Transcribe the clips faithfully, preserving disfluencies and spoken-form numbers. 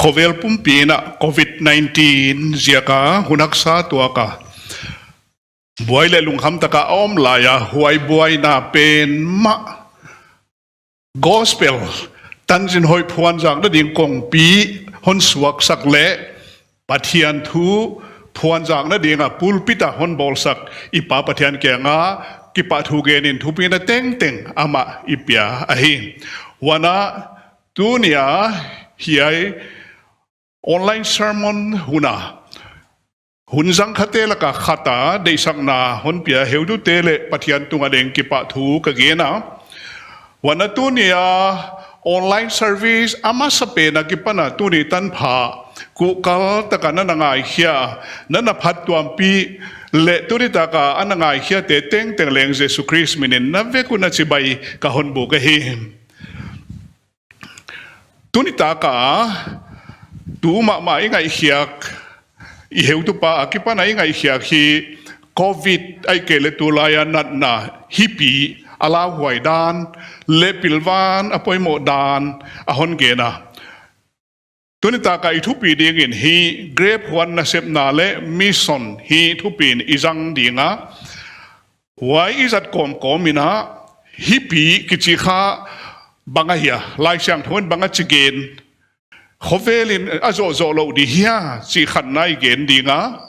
Khovel pumpi in a covid nineteen ziaka hun haksa tuaka buai leh lungkham taka a om laia, huai buaina pen mah gospel, tanchinhoih phuanzakna ding kongpi hon suaksak leh Pathian thu phuanzakna dinga pulpit a hon bawlsak i Pa Pathian kianga kipahthu genin thupina tengteng amah i pia ahi. Huan a tunia hiai online sermon hun a hun zang khate laka khat a deihsakna hon pia heutute leh Pathian tunga ding kipahthu ka gen a. Huan a tunia online service a masapen a kipan a tuni tanpha kuhkal taka na na ngaikhia, na na phattuampih leh tuni taka a na ngaikhiate tengteng leng Jesu Khrist minin na vek un a chibai ka hon buk ahi. Tuni taka tu mahmah i ngaihkhiak, i heutupa a kipan a i ngaihkhiak hi covid ahihkeileh tulaia natna hipi a lauhuai dan leh pilvang a poimoh dan a hon gen a. Tuni taka i thupi dingin hi grape huan nasepna leh mission hi thupiin i zang dinga, huai i zat kawmkawm in a hipi kichi kha bang ahia, Laisiangthou in bang a chi gen, khovelin a zohzoh lou di hia chih khat na i gen dinga,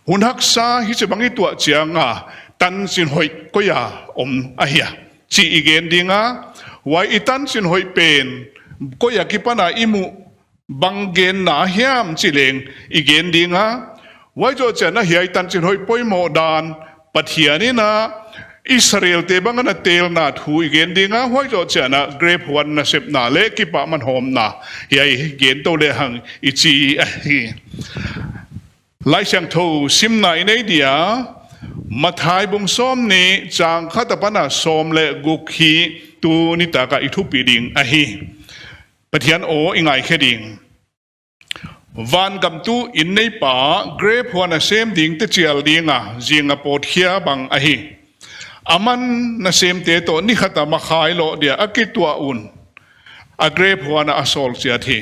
hun haksa hichibang i tuah chianga tanchinhoih koia om ahia chih i gen dinga, huai i tanchinhoih pen koia kipana i muh bang genna hiam chih leng i gen dinga, huai zoh chiana hiai tanchinhoih poimoh dan Pathian in a Israelte bang a na telna thu i gen dinga, huai zoh chiana grape huan nasepna leh kipahman hawmna hiai gen tou lehang i chi ahi. Laisiangthou simna i nei dia, Matthai bung sawmnih chang khat apana sawm leh guk hi tuni taka i thupi ding ahi. Pathian aw i ngaikhe ding. Vangam tu in neipa grape huan a sem dingte chial dinga zinga pawtkhia bang ahi. Aman nasemte toh ni khata makhai loh dia a kituah un a grape huan a sawl chiat hi.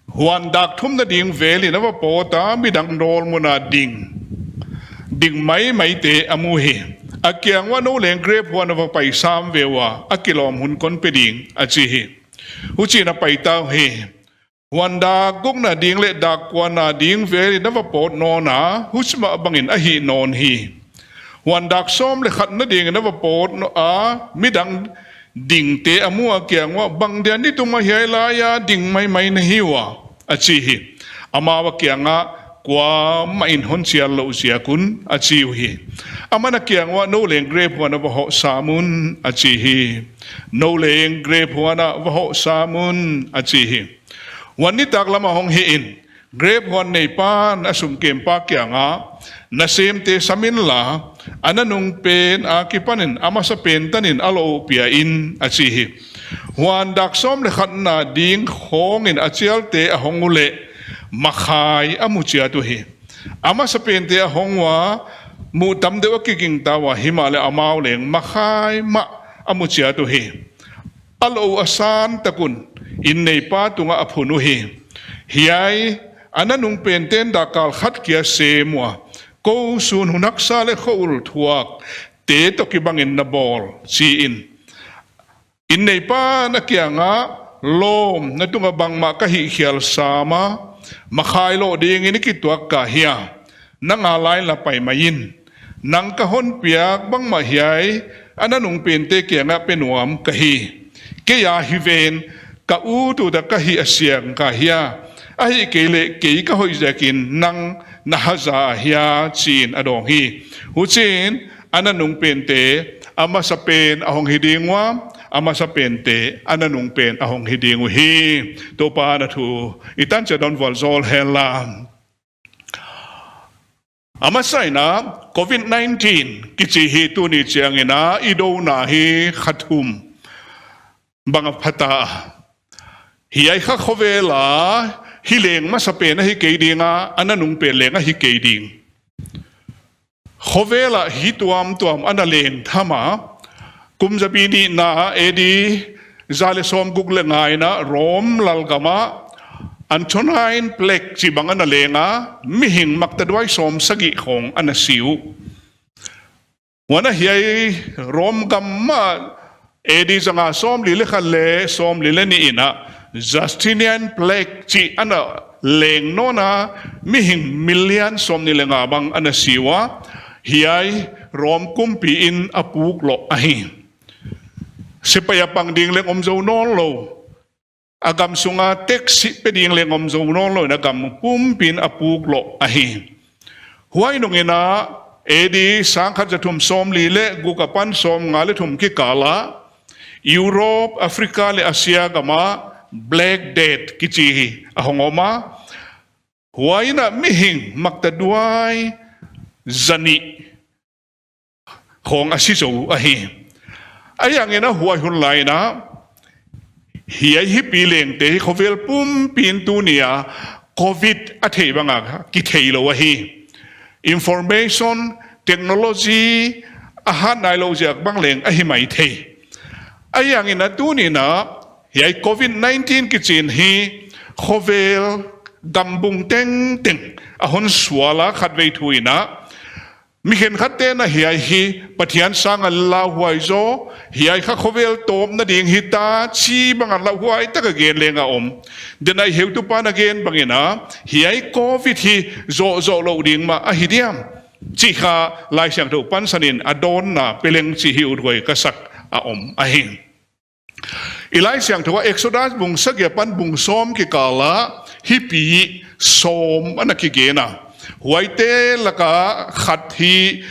Huan dak thumna ding velin a va pawta midang dawl muna ding ding maimaite a mu hi. A kiang uah, nou leng grape huan a va pai sam ve ua, a kilawm hun kon pe ding, a chi hi. Huchiin a paita uhi. Huan dak gukna ding leh dak kuana ding velin a va pawt nawna, huchimah bangin a hih nawn hi. Huan dak sawm leh khatna dingin a va pawt nawn a, midang dingte a mu a, kiang uah, bang dia nitum a hiai laia ding maimai na hi ua, a chi hi. Amau a kiangah, kuamah in hon chial louh ziak un, a chi uhi. Aman a kiang uah, nou leng grape huan a va hoh sam un, a chi hi. Nou leng grape huan a va hoh sam un, a chi hi. Huan nitak lama hong hihin, grape huan neipan a sumkempa kiangah, nasemte sam inla, a nanung pen a kipanin a masapen tanin a lou uh pia in, a chi hi. Huan dak sawm leh khatna ding khawngin a chialte a hong uleh, makhai a mu chiat uhi. A masapente a hong ua, muh tam deuh a kigingta ua, himahleh amau leng makhai mah a mu chiat uhi. A lou uh a san tak un, in neipa tungah a phun uhi. Hiai, a nanung pente'n dakkal khat kia sem ua, kou sun hun haksa leh khoul thuakte toh kibangin na bawl, chiin. In neipa'n a kiangah, lawm, na tungah bangmah ka hihkhial sam a, makhai loh dingin i kituak ka hia, nang a lai la pai mai in. Nang ka hon piak bangmah hiai a nanung pente kiangah pe nuam ka hi. Kei a hi ven, ka ut uta ka hih a siang ka hia, ahihkeileh kei ka hoih ziakin nang na haza a hia, chiin a dawng hi. Huchiin, a nanung pente a masapen a hong hi ding ua, a masapente a nanung pen a hong hi ding uhi. Toupa'n a thu i tan chiat hon vualzawl hen la. A masa in a, covid nineteen kichi hi tuni chiangin a i douna hi kha thum bang a phata. Hiai kha khovel a hi leng masapen ahi kei ding a, a nanung pen leng ahi kei ding. Khovel a hi tuamtuam a na leng tham a, kum zabi nihna A D za leh sawmguk leh nga in a Rom lalgam ah Antonine Plague chih bang ana leng a, mihing maktaduai sawmsagih khong ana si uh. Huan a hiai Rom gam ah A D zanga sawmli leh khat leh sawmli leh nih in a Justinian Plague chih ana leng nawn a, mihing million sawmnih leh nga bang ana si ua, hiai Rom kumpi in a puk lawh ahi. Sepaih a pang ding leng om zou nawnlou, a gam sunga tax pe ding leng om zou nawnlou in a gam pumpi in a puk lawh ahi. Huai nung in a A D sangkhat zathum sawmli leh guk apan sawmnga leh thum kikal ah Europe, Africa leh Asia gam ah Black Death kichi hi a hong om a, huai in a mihing maktaduai zanih khong a si zou ahi. Ahiang in a huai hun lai in a hiai hipi lengte hi khovel pumpi in tuni a Covid a thei bang a kitheilou ahi. Information technology a hat nailou ziak bang leng ahi maithei. Ahiang in a tuni in a hiai Covid nineteen kichi in hi khovel gambung tengteng a hon sual a, khatvei thu in a mi khenkhatte'n a hiai hi Pathian sang a lauhuai zaw, hiai kha khovel tawpna ding hita chi bang a lauhuai tak a gen leng a om. Denai heutupa'n a gen bang in a hiai Covid hi zoh zoh louh ding mah ahi diam chih kha Laisiangthou pansan in a dawnna pe leng chih hi uthuai ka sak a om ahi. I Laisiangthou ah Exodus bung sagih apan bung sawm kikal ah hipi sawm ana kigen a. Huaite lak a khat hi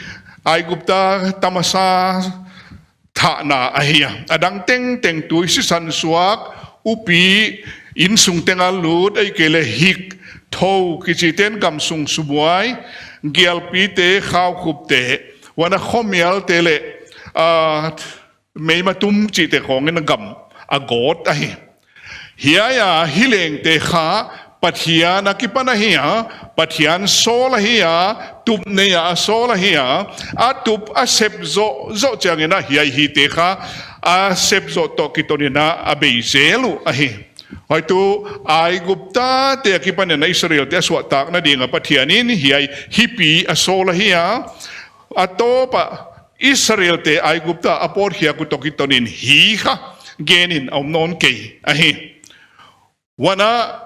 Aigupta tamasa thahna ahi a. A dang tengteng tui sisan suak, upi, insung teng a lut, ahihkeileh hik, thou kichite'n gamsung subuai, gialpite, khaukhupte, huan a khomialte leh, ah, meimatum chihte khong in gam a gawt ahi. Hiai a hi lengte kha Pathian a kipan ahi a, Pathian sawl ahi a, tup nei a a sawl ahi a, a tup a sep zoh zoh chiang in a hiai hite kha a sep zoh toh kiton in a a bei zel uh ahi. Huai tuh Aiguptate a kipan in a Israelte a suahtakna ding a Pathian in hiai hipi a sawl ahi a, a tawp a Israelte Aigupta a pawtkhiak uh toh kiton in hi kha gen in a om nawn kei ahi. Huan a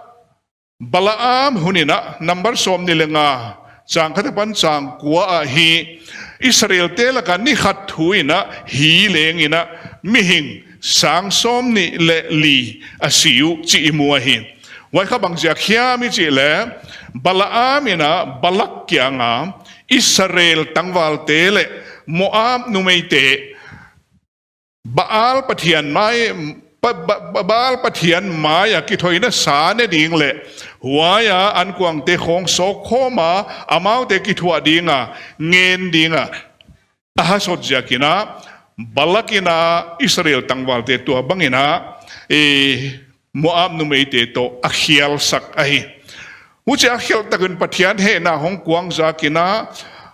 Balaam hun in a Number sawmnih leh nga chang khat apan chang kua ah hi Israelte lak a ni khat thu in a hi leng in a mihing sang sawmnih leh li a si uh chih i mu ahi. Huai kha bang ziak hiam i chih leh Balaam in a Balak kiang a Israel tangvalte leh Moab numeite Baal pathian mai, ba, ba, ba, Baal pathian mai a kithoihna sa ne ding leh huai a ankuangte khong sawk khawm a, amaute kithuah ding a, ngen ding a a hasot ziak in a Balak in a Israel tangvalte tuabang in a, eh, Moab numeite toh a khialsak ahi. Huchia a khial tak un Pathian hehna hong kuang zak in a,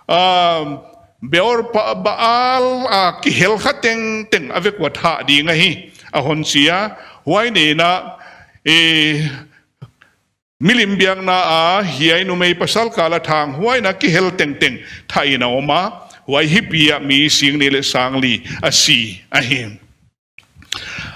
ah, Beor pa, Baal a kihel kha tengteng a vek ua thah ding ahi a hon chi a. Huai ni in a, eh, milim biakna a hiai numei pasal kal a thanghuai in a kihel tengteng thah in a om a. Huai hipi a mi sing nih leh sang li a si ahi.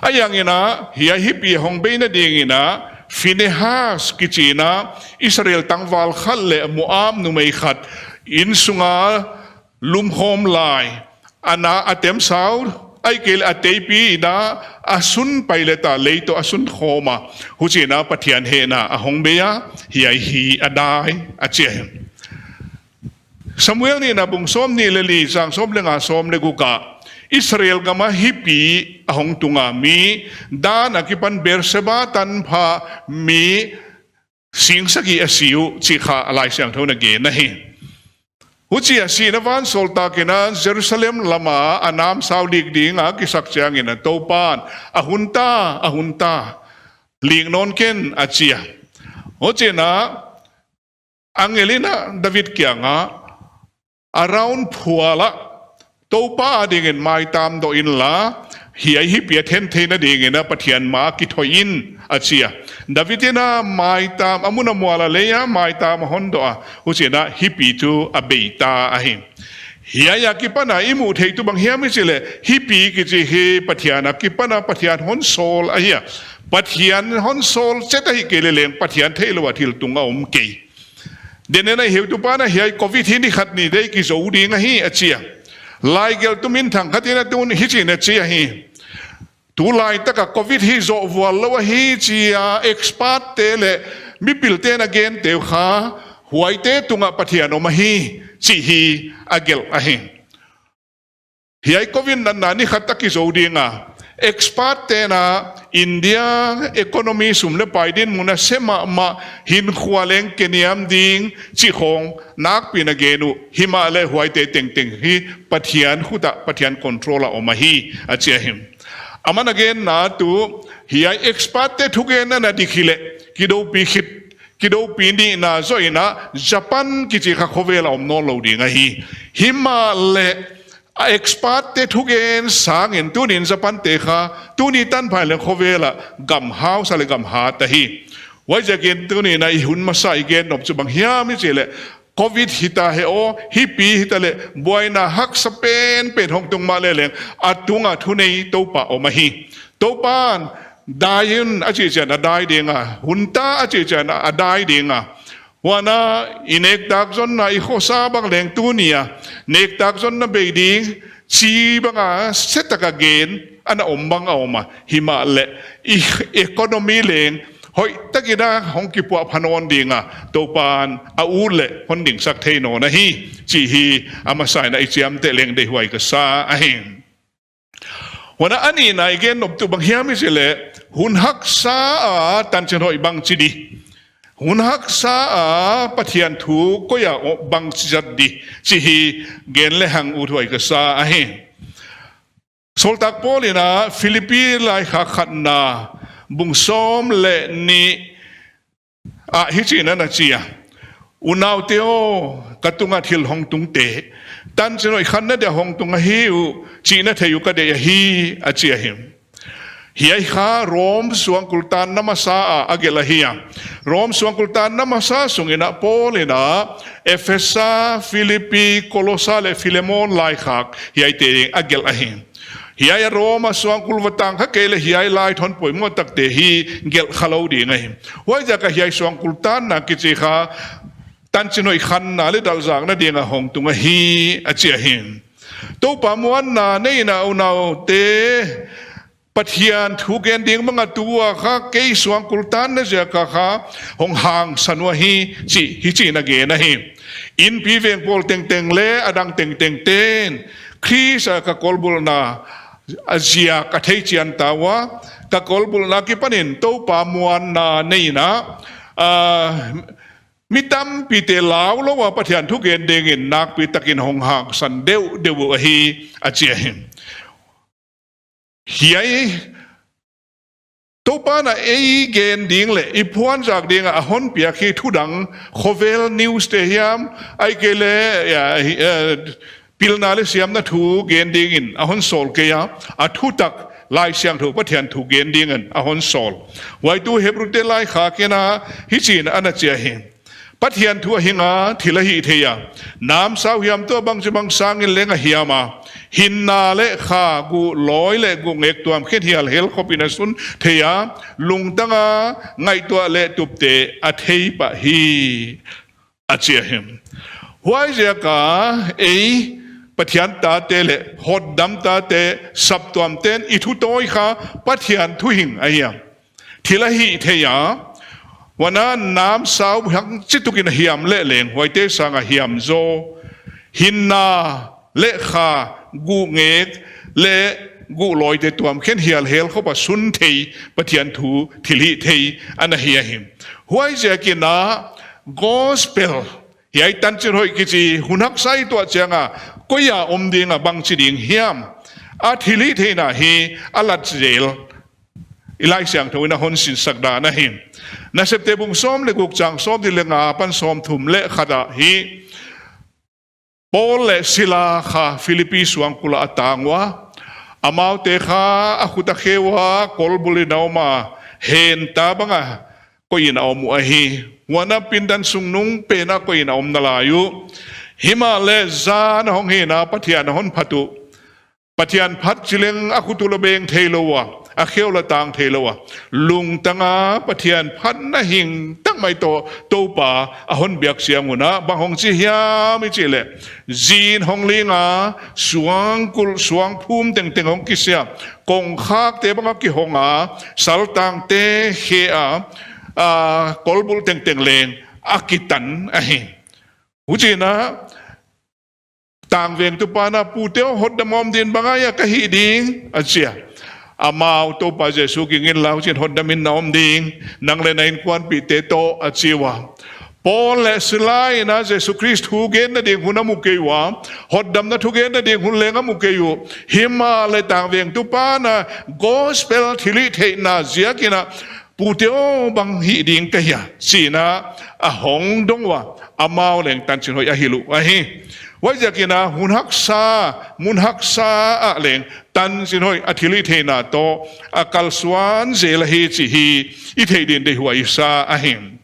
Ahiang in a hiai hipi hong beina ding in a Phinehas kichi in a Israel tangval khat leh Moab numei khat insung a lumkhawm lai, a na a tem sau, ahihkeileh a teipi in a a sun pai leh ta lei toh a sun khawm a. Huchi in a Pathian hehna a hong bei a, hiai hi a dai a chi a. Samuel nihna bung sawmnih leh li chang sawm leh nga, sawm leh guk ah Israel gam a hipi a hong tung a, mi Dan a kipan Beersheba tanpha mi sing sagih a si uh chih kha a Laisiangthou in a gen ahi. Huchia sihna vansawltak in a Jerusalem lam a a namsau lik ding a kisak chiang in a Toupa'n, "A hun ta, a hun ta, lik nawn ken," a chi a. Huchi in a angel in a David kiang a, "Arawn phual ah Toupa a ding in maitam doh inla, hiai hipi a then theihna ding in a Pathian ma a kithoih in," a chi a. David in a maitam, a mun a mual a lei a maitam a hon doh a, huchiin a hiai pi chu a bei ta ahi. Hiai akipan a i muh theih tuh bang hiam i chih leh, hiai pi kichi hi Pathian akipan a Pathian hon sawl ahi a. Pathian hon sawl chet ahihkeileh leng Pathian theilou a thil tung a om kei. Daniel in a heutupa'n a hiai covid hi ni khat ni ding kizou ding ahi a chi a. Laigelhtu minthang khat in a tun hichiin a chi ahi. Tulaitak a covid hi zoh vual lou ahi chi a expert te leh mipilte in a gente uh kha huaite tungah Pathian om ahi chih hi a gelh ahi. Hiai covid natna ni khat a kizou ding a, expert te'n a India economy sum leh pai dinmun a se mahmah, hinkhua leng keniam ding chih khong nakpi'n a gen uh, himahleh huaite tengteng hi Pathian khut ah, Pathian control a om ahi a chi ahi. Aman a genna tuh hiai expert te thugen ana dik hileh kidoupi khit, kidoupi nihna zoh in a Japan kichi kha khovel a om nawnlou ding ahi. Himahleh a expert te thugen sangin tuni'n Japan te kha tuni tanpha in leng khovel ah gam hausa leh gam hat ahi. Huaiziakin tuni'n a i hun masa i gen nop chu bang hiam i chih leh, covid hita hen aw, hiai pi hitaleh buaina haksa penpen hong tung mahleh leng, a tung a thunei Toupa om ahi. Toupa'n dai in a chih chiang a dai ding a, hun ta a chih chiang a dai ding a. Huan a i nektak zonna, i khosa bang leng tuni a nektak zonna bei ding chi bang a setak a gen ana om bang a om a. Himahleh i economy leng hoihtak in a hong kipuahpha nawn ding a, Toupa'n a ut leh hon dingsak thei nawn ahi chih hi a masa in a i chiamteh leng deihhuai ka sa ahi. Huan a nihna i gen nop tuh bang hiam i chih leh, hun haksa a tanchinhoih bangchi di, hun haksa a Pathian thu koi a bangchi zat di chih hi gen lehang uthuai ka sa ahi. Sawltak Paul in a Philippi laikhak khatna bung sawm leh nih ah hichiin ana chi a. Unaute aw, ka tunga thil hong tungte tanchinhoih khanna dia hong tung ahi uh chih na thei uh ka deih ahi a chi ahi. Hiai kha Rom suangkul tanna masa a a gelh ahi a. Rom suangkul tanna masa sungin a Paul in a Ephesa, Philippi, Kolosa leh Philemon laikhak hiaite a gelh ahi. Hiai a Rom a suangkul va tang kha kei leh hiai lai thon poimoh takte hi gelh khalou ding ahi. Huaiziak a hiai suangkul tanna kichi kha tanchinhoih khanna leh dalzakna ding a hong tung ahi a chi ahi. Toupa muanna nei in a unaute, Pathian thugen ding bang a tu a kha kei suangkul tanna ziak a kha hong hangsan uh ahi chih hichiin a gen ahi. Inpi veng pawl tengteng leh a dang tengteng te'n Khrist a ka kawlbulhna a ziak a thei chian ta ua, ka kawlbulhna akipanin Toupa muanna nei in a, ah, mi tampite lau lou a Pathian thugen dingin nakpi takin hong hangsan deuhdeuh uh ahi a chi ahi. Hiai Toupa'n a ei gen ding leh i phuanzak ding a a hon piak hi thudang khovel news te hiam, ahihkeileh, ya, hi, eh, pilna leh siamna thu gen dingin a hon sawl kei a, a thutak Laisiangthou Pathian thu gen dingin a hon sawl. Huai tuh Hebrute laikhak in a hichiin ana chi ahi. Pathian thu a hing a thil a hih thei a, namsau hiam tuh a bangchibang sangin leng a hiam a, hinna leh kha, guh lawi leh guh ngek tuam khen hialhel khopin a sun thei a, lungtang a ngaihtuah leh tupte a thei pah hi a chi ahi. Huaiziak a ei Pathian tate leh hotdam tate, saptuamte'n i thu tawi kha Pathian thu hing ahi a, thil a hih thei a, huan a namsau bangchituk in a hiam leh leng huaite sang a hiam zaw, hinna leh kha, guh ngek leh guh lawite tuam khen hialhel khop a sun thei Pathian thu thil hih thei ana hi ahi. Huaiziakin a gospel, hiai tanchinhoih kichi hun haksa i tuah chiang a koi a om ding a bangchi ding hiam, a thil hih theihna hi a lat zel i Laisiangthou in a hon sinsak dan ahi. Nasepte bung sawm leh guk chang sawmnih leh nga apan sawmthum leh khat ah hi Paul leh Sila kha Philippi suangkul ah a tang ua, amaute kha a khut a khe ua kawlbulh in a om a, henta bang a koih in a om uh ahi. Huan a pindan sung nung pen a koih in a om nalai uh. Himahleh zan a hong hi in a Pathian a hon phat uh. Pathian phat chi leng a khut uh la beng theilou a, a khe uh la tang theilou a. Lungtang a Pathian phatna hing tak mai toh Toupa a hon biak chiang un a, bang hong chi hiam i chih leh, zin hong ling a, suangkulh, suangphum tengteng hong kisia, kongkhakte bang a kihong a, saltangte khe a, a, kolbulh tengteng leng a kitan ahi. Huchiin a, tangvengtu pa'n a, "Pute aw, hotdam a om ding bang ahia ka hih ding?" a chi a. Amau, "Toupa Jesu ging inla, huchiin hotdam in na om ding, nang leh na innkuanpihte toh," a chi ua. Paul leh Sila in a Jesu Khrist thugenna ding hun a mu kei ua, hotdamna thugenna ding hun leng a mu kei uh. Himahleh tangvengtu pa'n a gospel thilhihtheihna ziakin a, "Pute aw, bang hih ding ka hia?" chiin a, a hong dong ua, amau leng tanchinhoih a hilh uh ahi. Huaiziakin a, hun haksa, mun haksa ah leng tanchinhoih a thilhihtheihna toh a kalsuan zel ahi chih hi i theih dingin deihhuai i sa ahi.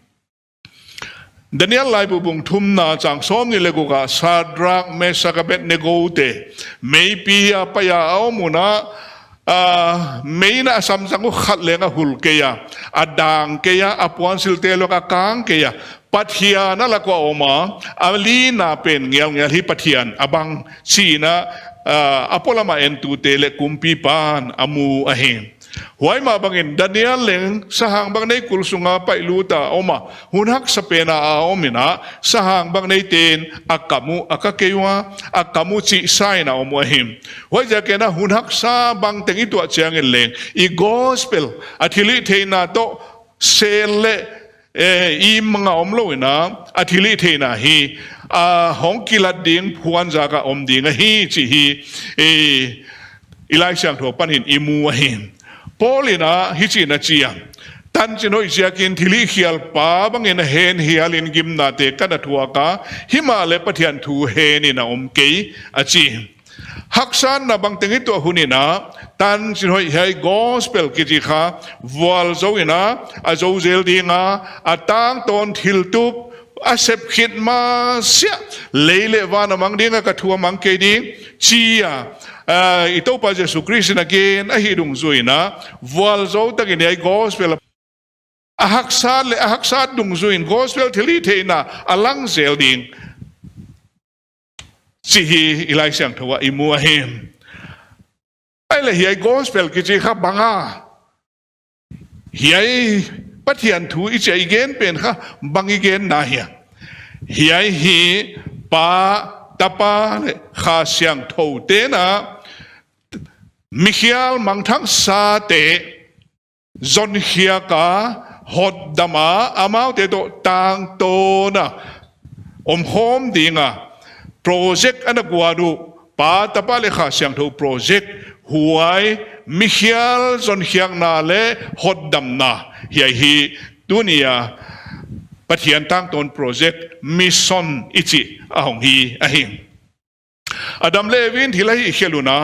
Daniel laibu bung thumna chang sawmnih leh guk ah Sadrak, Mesak, Abednego te meipi a pai a a om un a, a, meiin a samzang uh khat leng a hul kei a, a dang kei a, a puansilhte lak a kang kei a, Pathian a lak uah a om a, a lina pen ngialngial hi Pathian a bang chiin a, a, a polam a entute leh kumpipa'n a mu ahi. Huai mah bangin Daniel leng sahang bang nei kul sunga paihlut a om a, hun haksa pen a a om in a, sahang bang neite'n a kam uh a ka kei ua, a kam uh chih sa in a om uh ahi. Huaiziakin a, hun haksa bangteng i tuah chiangin leng, i gospel a thilhihtheihna toh sel leh, eh, i mang a omlou in a, a thilhihtheihna hi, a, hong kilat ding phuanzak a om ding ahi chih hi, eh, i Laisiangthou panin i mu ahi. Paul in a hichiin a chi a, "Tanchinhoih ziakin thilhihkhialpa bangin a hen hialin gimnate ka na thuak a, himahleh Pathian thu hen in a om kei," a chi. Haksatna bangteng i tuah hun in a, tanchinhoih hiai gospel kichi kha vualzou in a, a zou zel ding a, a tangtawn thiltup, a sep khit masiah, lei leh van a mang ding a, ka thu a mang kei ding, chi a, a, i Toupa Jesu Khrist in a gen ahih dungzui in a, vualzou takin hiai gospel a haksat leh a haksat dungzui in gospel thilhihtheihna a lang zel ding chih hi i Laisiangthou ah i mu ahi. Ahihleh hiai gospel kichi kha bang a, hiai Pathian thu i chih a i gen pen kha bang i genna hia? Hiai hi Pa, Tapa leh Kha Siangthou te'n a mikhial mangthang sate zonkhiak a, hotdam a, amaute toh tangtawn a omkhawm ding a project ana guan uh, Pa, Tapa leh Kha Siangthou project, huai mikhial zonkhiakna leh hotdamna, hiai hi tuni a Pathian tangtawn project, mission i chih a hong hi ahi. Adam leh Evi in thil a hihkhelh un a,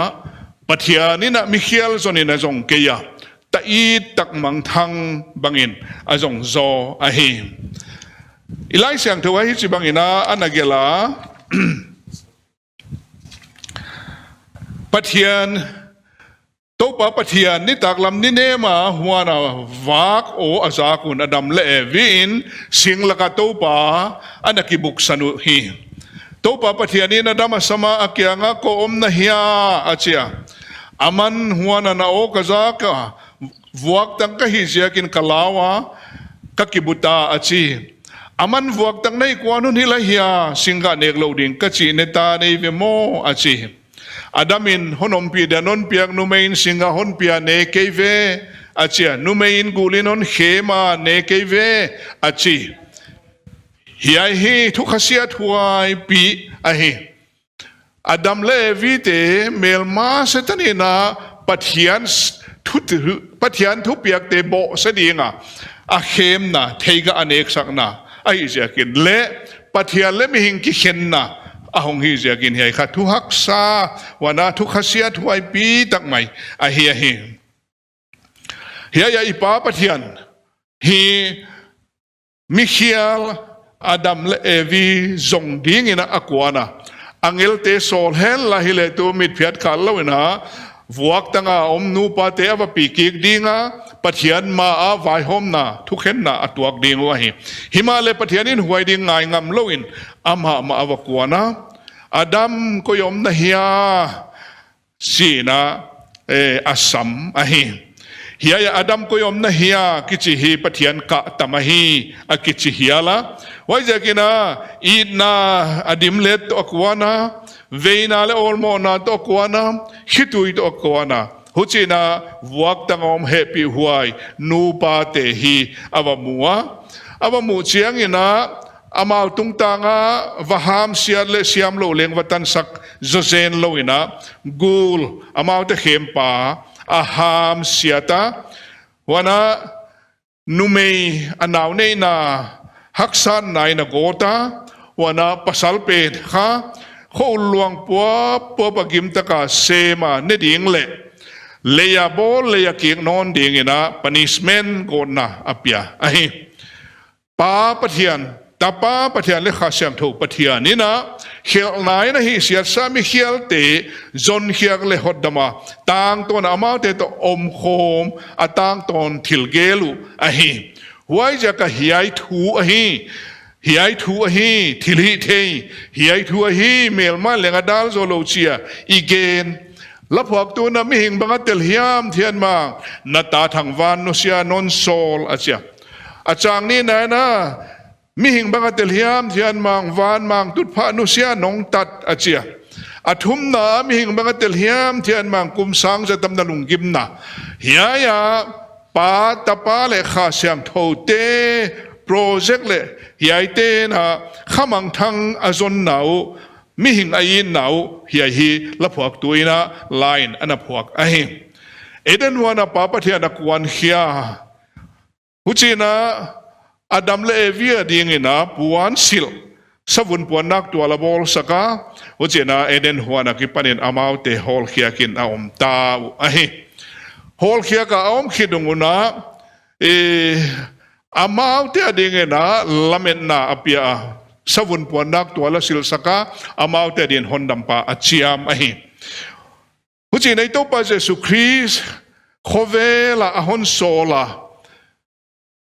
Pathian in a mikhial zon in a zong kei a, ta it tak mangthang bangin a zong zaw ahi. I Laisiangthou ah hichibangin a ana gelh a, Pathian, Toupa Pathian nitaklam ni nem a huan a vak aw a zak un Adam leh Evi in sing lak ah Toupa ana kibuksan uhi. Toupa Pathian in Adam a sam a, a kiang ah, "Koi om na hia?" a chi a. Aman, "Huan a na aw ka zak a, vuaktang ka hih ziakin ka lau a, ka kibu ta," a chi. Aman, "Vuaktang na hih kuan hun hilh ahia, singgah nek louh ding ka chih ne ta nei ve maw?" a chi. Adam in, "Hon ompih dia non piak numei in singgah hon pia ne kei ve," a chi a. "Numei in gul in hon khem a ne kei ve," a chi. Hiai hi thu khasiat huaipi ahi. Adam leh Evi te melma Setan in a Pathian s-, thu, thu, Pathian thupiakte bohse ding a, a khemna, theiga a neksakna ahih ziakin leh Pathian leh mihing kikhenna a hong hih ziakin hiai kha thu haksa, huan a thu khasiat huaipi tak mai ahi, ahi. Hiai a i Pa Pathian hi mikhial Adam leh Evi zong dingin a kuan a. Angelte sawl henla hileh tu mitphiat kal louin a, vuak tanga om nupate a va pi kik ding a, Pathian maa vaihawmna, thukhenna a tuak ding uh ahi. Himahleh Pathian in huai ding ngai ngam louin, amah mah a va kuan a. Adam, koi om na hia? Chiin a, eh, a sam ahi. Hiai a Adam, koi om na hia kichi hi Pathian kah tam ahi, a kichi hial a. Huaiziakin a, itna a dimlet toh a kuan a, veina leh awlmohna toh a kuan a, khitui toh a kuan a. Huchiin a, vuak tanga om hehpihhuai nupate hi a va mu a. A va muh chiangin a, amau tungtang a va hamsiat leh siamlouh leng va tansak zawzen louin a, gul, amaute khempa a hamsiat a. Huan a, numei a nauneihna haksatnain a gawt a. Huan a, pasal pen kha, khoul luang puappuap a gim taka sem a ne ding leh, lei a bawl, lei a kik nawn dingin a, punishment, gawtna a pia ahi. Pa Pathian, Tapa Pathian leh Kha Siangthou Pathian in a, khelhnain a hihsiatsa mikhialte zonkhiak leh hotdam a, tangtawn a amaute toh omkhawm a tangtawn thil gel uh ahi. Huaiziak a hiai thu ahi, hiai thu ahi thilhihthei, hiai thu ahi melma'n leng a dal zou lou chi a i gen. Laphuaktu'n a, mihing bang a tel hiam Thianmang, na ta thangvan nusia non sawl, a chi a. A chang nihna in a, mihing bang a tel hiam Thianmang, vanmang tutphah nusia nong tat, a chi a. A thumna, mihing bang a tel hiam Thianmang, kum sang zat am na lunggimna. Hiai a, Pa, Tapa leh Kha Siangthoute project leh hiaite'n a khamangthang a zonna uh, mihing a itna uh, hiai hi laphuaktu'n a la in ana phuak ahi. Eden huan a Pa Pathian a kuankhia. Huchiin a, Adam leh Evi a dingin a puansilh, savun puannak tual a bawlsak a. Huchiin a, Eden huan a kipanin amaute hawlkhiakin a om ta uh ahi. Hawlkhiak a a om khit nung un a, eh, amaute a dingin a lametna a pia a. Savun puannak tual a silhsak a, amaute a dingin hondampa a chiam ahi. Huchiin a, i Toupa Jesu Khrist khovel a a hon sawl a,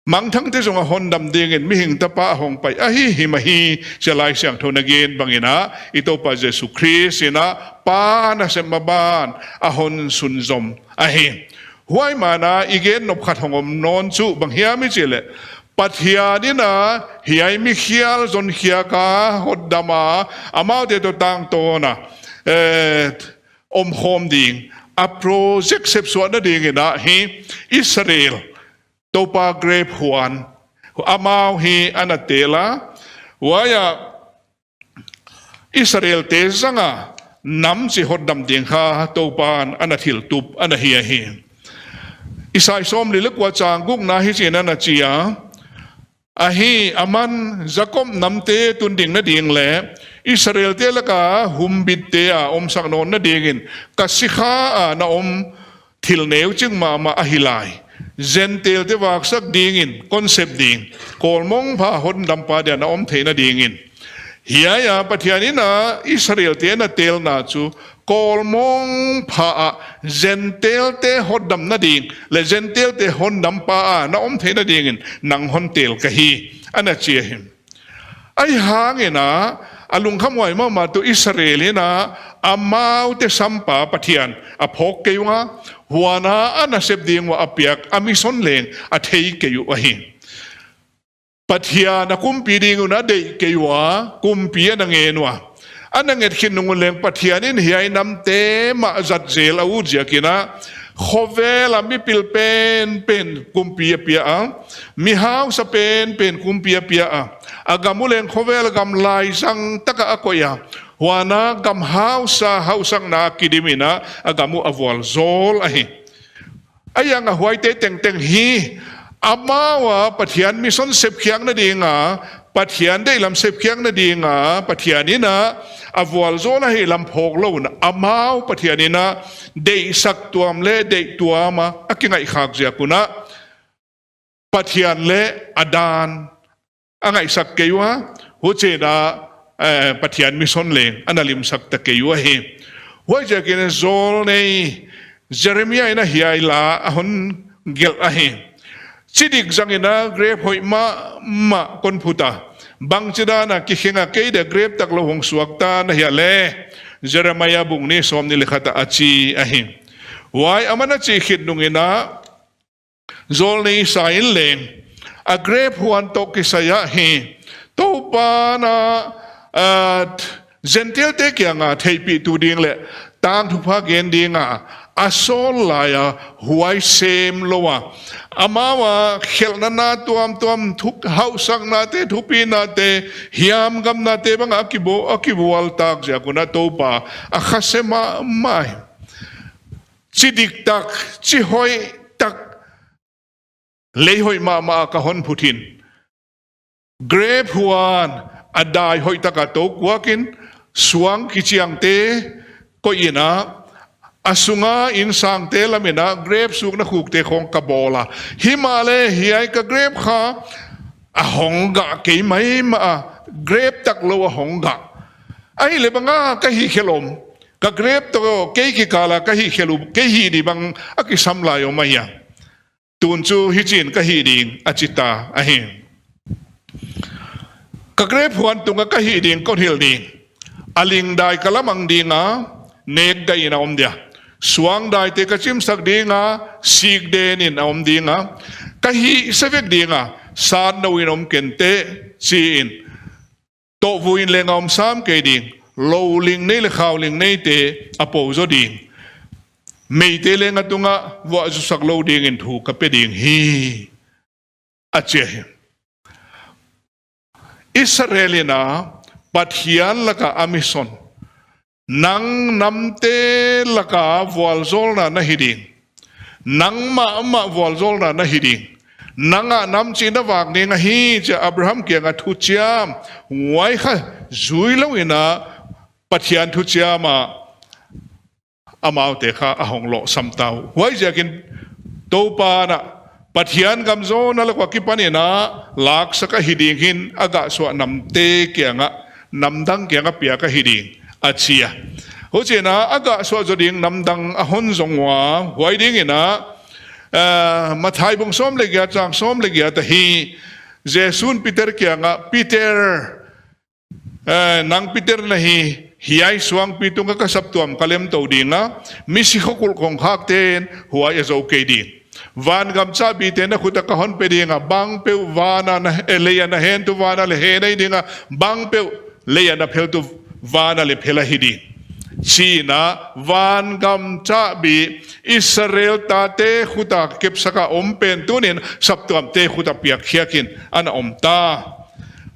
mangthangte zong a hondam dingin mihing tapa a hongpai ahi himah hi, chi a Laisiangthou in a gen bangin a, i Toupa Jesu Khrist in a Pa nasep maban a hon sunzom ahi. Huai man a, i gen nop khat hong om nawn chu bang hiam i chih leh, Pathian in a hiai mikhial zonkhiak a, hotdam a, amaute toh tangtawn a, eh, omkhawm ding, a project sepsuahna dingin a hi Israel, Toupa grep huan, amau hi ana tel a. Huai a, Israelte zang a nam chih hotdam ding kha Toupa'n ana thiltup ana hi ahi. Isai sawmli leh kua chang gukna hichiin ana chi a. Ahi, aman Jakob namte tun dingna ding leh Israelte laka humbitte a omsak nawnna dingin, ka sikha a na om thil neuchik mahmah ahi lai. Gentailte vaksak dingin, concept ding, kawlmong pha hondampa dia na om theihna dingin. Hiai a Pathian in a Israelte na telna chu, kawlmong pha a Gentailte hotdamna ding leh Gentailte hondampa a na om theihna dingin nang hon tel ka hi, ana chi ahi. Ahihhangin a, a lungkhamhuai mahmah tuh Israel in a, amaute sampa Pathian a phawk kei ua, huan a a nasep ding ua a piak a mission leng a thei kei uh ahi. Pathian a kumpi ding un a deih kei ua, kumpi ana ngen ua. Ana nget khit nung un leng Pathian in hiai namte mah zat zel a ut ziakin a, khovel a mipil penpen kumpi a pia a, mi hausa penpen kumpi a pia a, a gam uh leng khovel gam laizang taka a koih a, huan a gam hausa hausakna kidim in a, a gam uh a vualzawl ahi. Ahi zongin a huaite tengteng hi, amau a Pathian mission sepkhiakna ding a, Pathian deihlam sepkhiakna ding a, Pathian in a, a vualzawl a hihlam phawk lou un a, amau Pathian in a, deihsak tuam leh deih tuam a, a kingaihkhak ziak un a, Pathian leh a dan a ngaihsak kei ua, huchiin a, eh, Pathian mission leng ana limsak ta kei ua hi. Huaiziakin zawlnei Jeremiah in a hiai la a hon gelh ahi. Chi dik zangin a grape hoih mahmah kon phut a, bangchidan a kikhenga kei dia grape taklou hong suak ta na hia leh, Jeremiah bung nih sawmnih leh khat ah a chi ahi. Huai aman a chih khit nungin a, zawlnei Isai in leng, a grape huan toh kisai a hi, Toupa'n a, ah, Gentile te kianga theihpihtu ding leh tangthupha gen dinga a sawl lai a, huai sem lou a, amau a khelhna na tuamtuam, thuk hausakna te, thupina te, hiamgamna te bang a kibo-, a kivual tak ziak un a Toupa a kha se mahmah hi. Chi dik tak, chi hoih tak, lei hoih mahmah a ka hon phut in, grape huan a dai hoih taka tou kuakin, suang kichiangte koih in a, a sunga insangte lam in a grape sukna khukte khong ka bawl a. Himahleh hiai ka grape kha a hong gah kei maimah a, grape taklou a hong gah. Ahihleh bang a ka hihkhelh om, ka grape toh kei kikal a ka hihkhelh uh, kei hih di bang a kisam lai om ahia. Tun chu hichiin ka hih ding, a chi ta ahi. Ka grape huan tunga ka hih ding kon hilh ding. A ling dai ka lamang dinga, nek dai in a om dia. Suang daite ka chimsak dinga, sik den in a om dinga. Ka hih se vek dinga, sat nou in om kei nteh, chi in. Toh vui in leng a om sam kei ding, lou ling nei leh khau ling neite a pou zaw ding. Meite leng a tunga vuah zusak lou dingin thu ka pe ding hi, a chi hi. Israel in a Pathian laka a mission. Nang namte laka vualzawlna na hi ding. Nangmah mah vualzawlna na hi ding. Nang a nam chih na vak ding ahi, chia Abraham kianga thuchiam. Huai kha zui lou in a Pathian thuchiam a amaute kha a hong lohsam ta uh. Huaiziakin Toupa'n a Pathian gam zawna lak ua kipan in a laksak a hi ding hi'n a gahsuah namte kianga, namdang kianga piak a hi ding, a chi a. Huchiin a, a gahsuah zaw ding namdang a hon zong ua, huai dingin a, eh, Matthai bung sawm leh giat chang sawm leh giat ah hi, Jesu'n Peter kianga, Peter, eh, nang Peter na hi, hiai suangpi tunga ka saptuam ka lem tou dinga, misi khakulh khong khakte'n huai a zou kei ding. Vangam chahbite na khut ah ka hon pe dinga, bangpeuh van a na, eh, lei a na hen tuh van ah leng hen ahi dinga, bangpeuh lei a na phel tuh van ah leng phel ahi ding. Chi'n a, vangam chahbi Israel tate khut a kepsak a om pen tuni'n saptuamte khut a piak khiakin ana om ta.